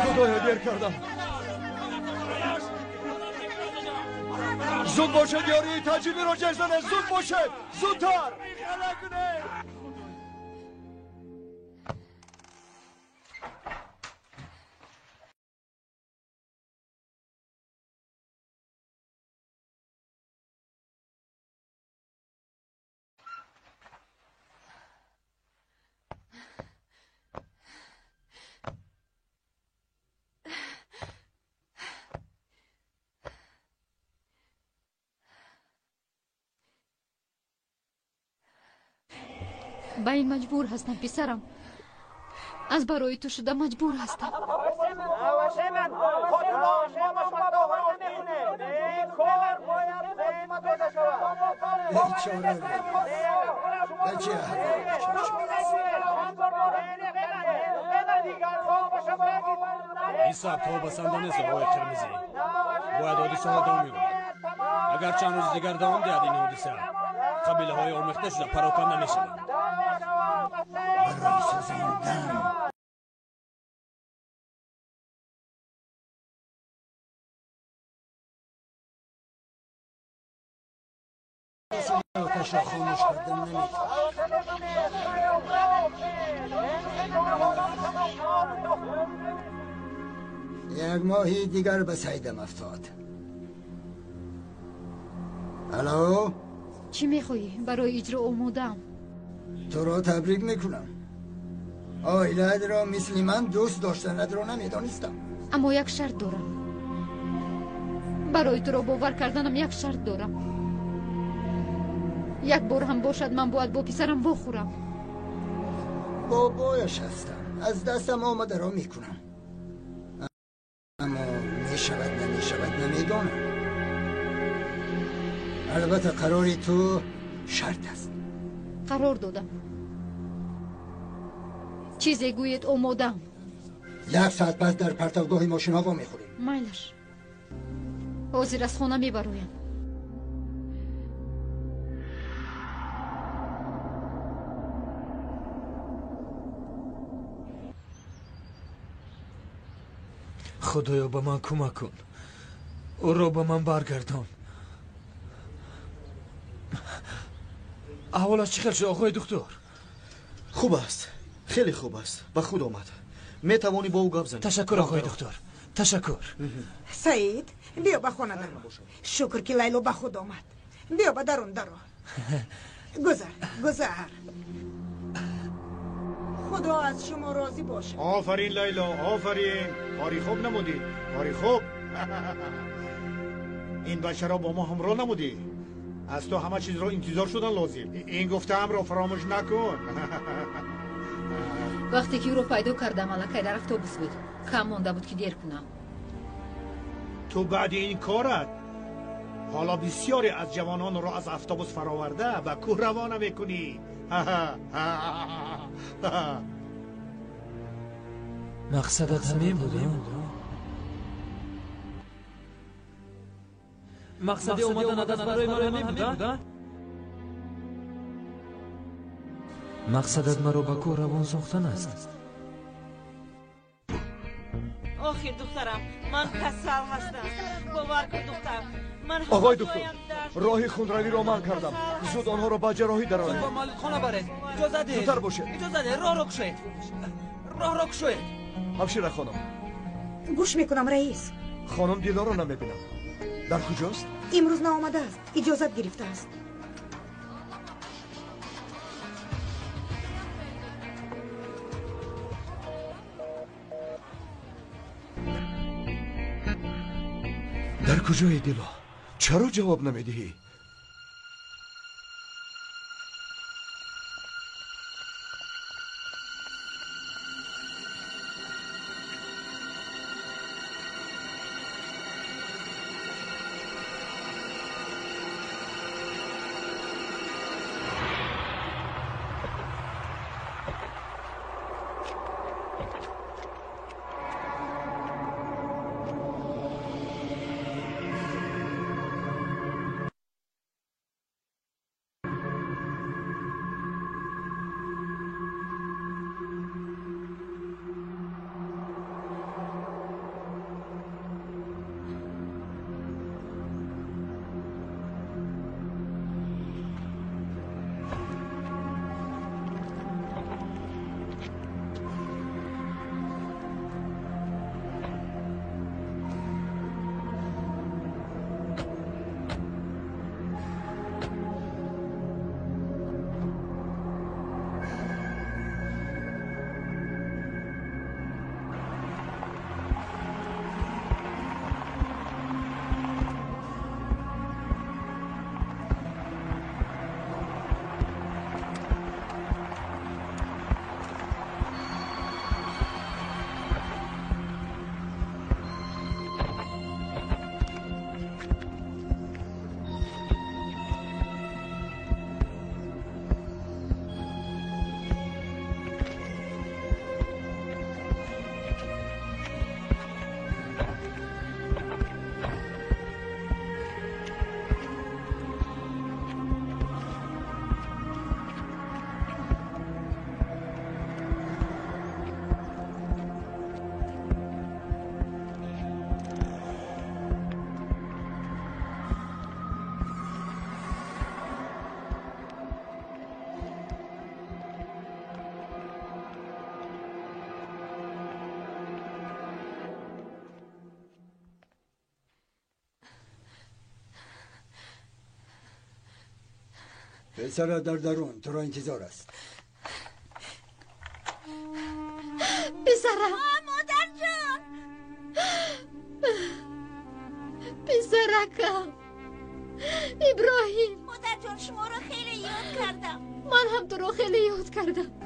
Худоё, дер кардам. Зуд бошед, ёрии таҷибиро ҷеғ занед. Зуд бошед, зудтар. Ба ин маҷбур ҳастам, писарам. Аз барои ту шуда маҷбур ҳастам. Бечора, ба чӣ аҳвол дучор шуд? Ин сабтҳо басанда нест, оғои Қирмизӣ. Бояд ҳодисаҳо давом ёбад. Агар чанд рӯзи дигар давом диҳад ин ҳодиса, қабилаҳои омехта шуда пароканда мешаванд. Барои сӯзондан оташро хомӯш кардан наметавонам. Як моҳи дигар ба сайдам афтод. Алло? Чӣ мехоҳӣ? Барои иҷро омодаам. Туро табрик мекунам. Оилаатро мисли ман дӯст доштанатро намедонистам. Аммо як шарт дорам. Барои туро бовар карданам як шарт дорам. Як бор ҳам бошад, ман бояд бо писарам вохӯрам. Бобояш ҳастам. Аз дастам омадаро мекунам. Аммо мешавад, намешавад, намедонам. Албатта қарори ту шарт аст. Қарор додам. Чизе гӯед, омодаам. Як соат пас дар партовгоҳи мошинҳо вомехӯрем. Майлаш, ҳозир аз хона мебароям. Худоё, ба ман кӯмак кун, ӯро ба ман баргардон. Аҳволаш чӣ хел шуд, оғои духтур? Хуб аст, хеле хуб аст. Ба худ омад. Метавонӣ бо ӯ гап занӣ. Ташаккур, оғои духтур, ташаккур. Саид, биё ба хона даро. Шукр, ки Лайло ба худ омад. Биё ба дарун даро. Гузар, гузар. Худо аз шумо розӣ бошад. Офарин, Лайло, офарин. Кори хуб намудӣ, кори хуб. Ин бачаро бо мо ҳамроҳ намудӣ. Аз ту ҳама чизро интизор шудан лозим. Ин гуфтаамро фаромӯш накун. Вақте ки ӯро пайдо кардам, аллакай дар автобус буд. Кам монда буд, ки дер кунам. Ту баъди ин корат ҳоло бисёре аз ҷавононро аз автобус фароварда ба кӯҳ равона мекунӣ. Мақсадат ҳамин буд? Мақсади омаданат аз барои ман ҳамин буд? Мақсадат маро ба кӯҳ равон сохтан аст? Охир, духтарам, ман касал ҳастам. Бовар кун, духтар. Оғои духтур, роҳи хунравиро манъ кардам. Зуд онҳоро ба ҷарроҳӣ дароред. Зуд ба малидхона баред. Иҷоза диҳед. Зудтар бошед. Иҷоза диҳед, роҳро кушоед. Роҳро кушоед. Ҳамшира хонум. Гӯш мекунам, раис. Хонум Дилоро намебинам. Дар куҷост? Имрӯз наомадааст, иҷозат гирифтааст. Дар куҷои Дило? Чаро ҷавоб намедиҳӣ? پسر در درون تو را انتظار است. پسرم، مادر جان، پسرکم ابراهیم. مادر جان شما را خیلی یاد کردم. من هم تو را خیلی یاد کردم.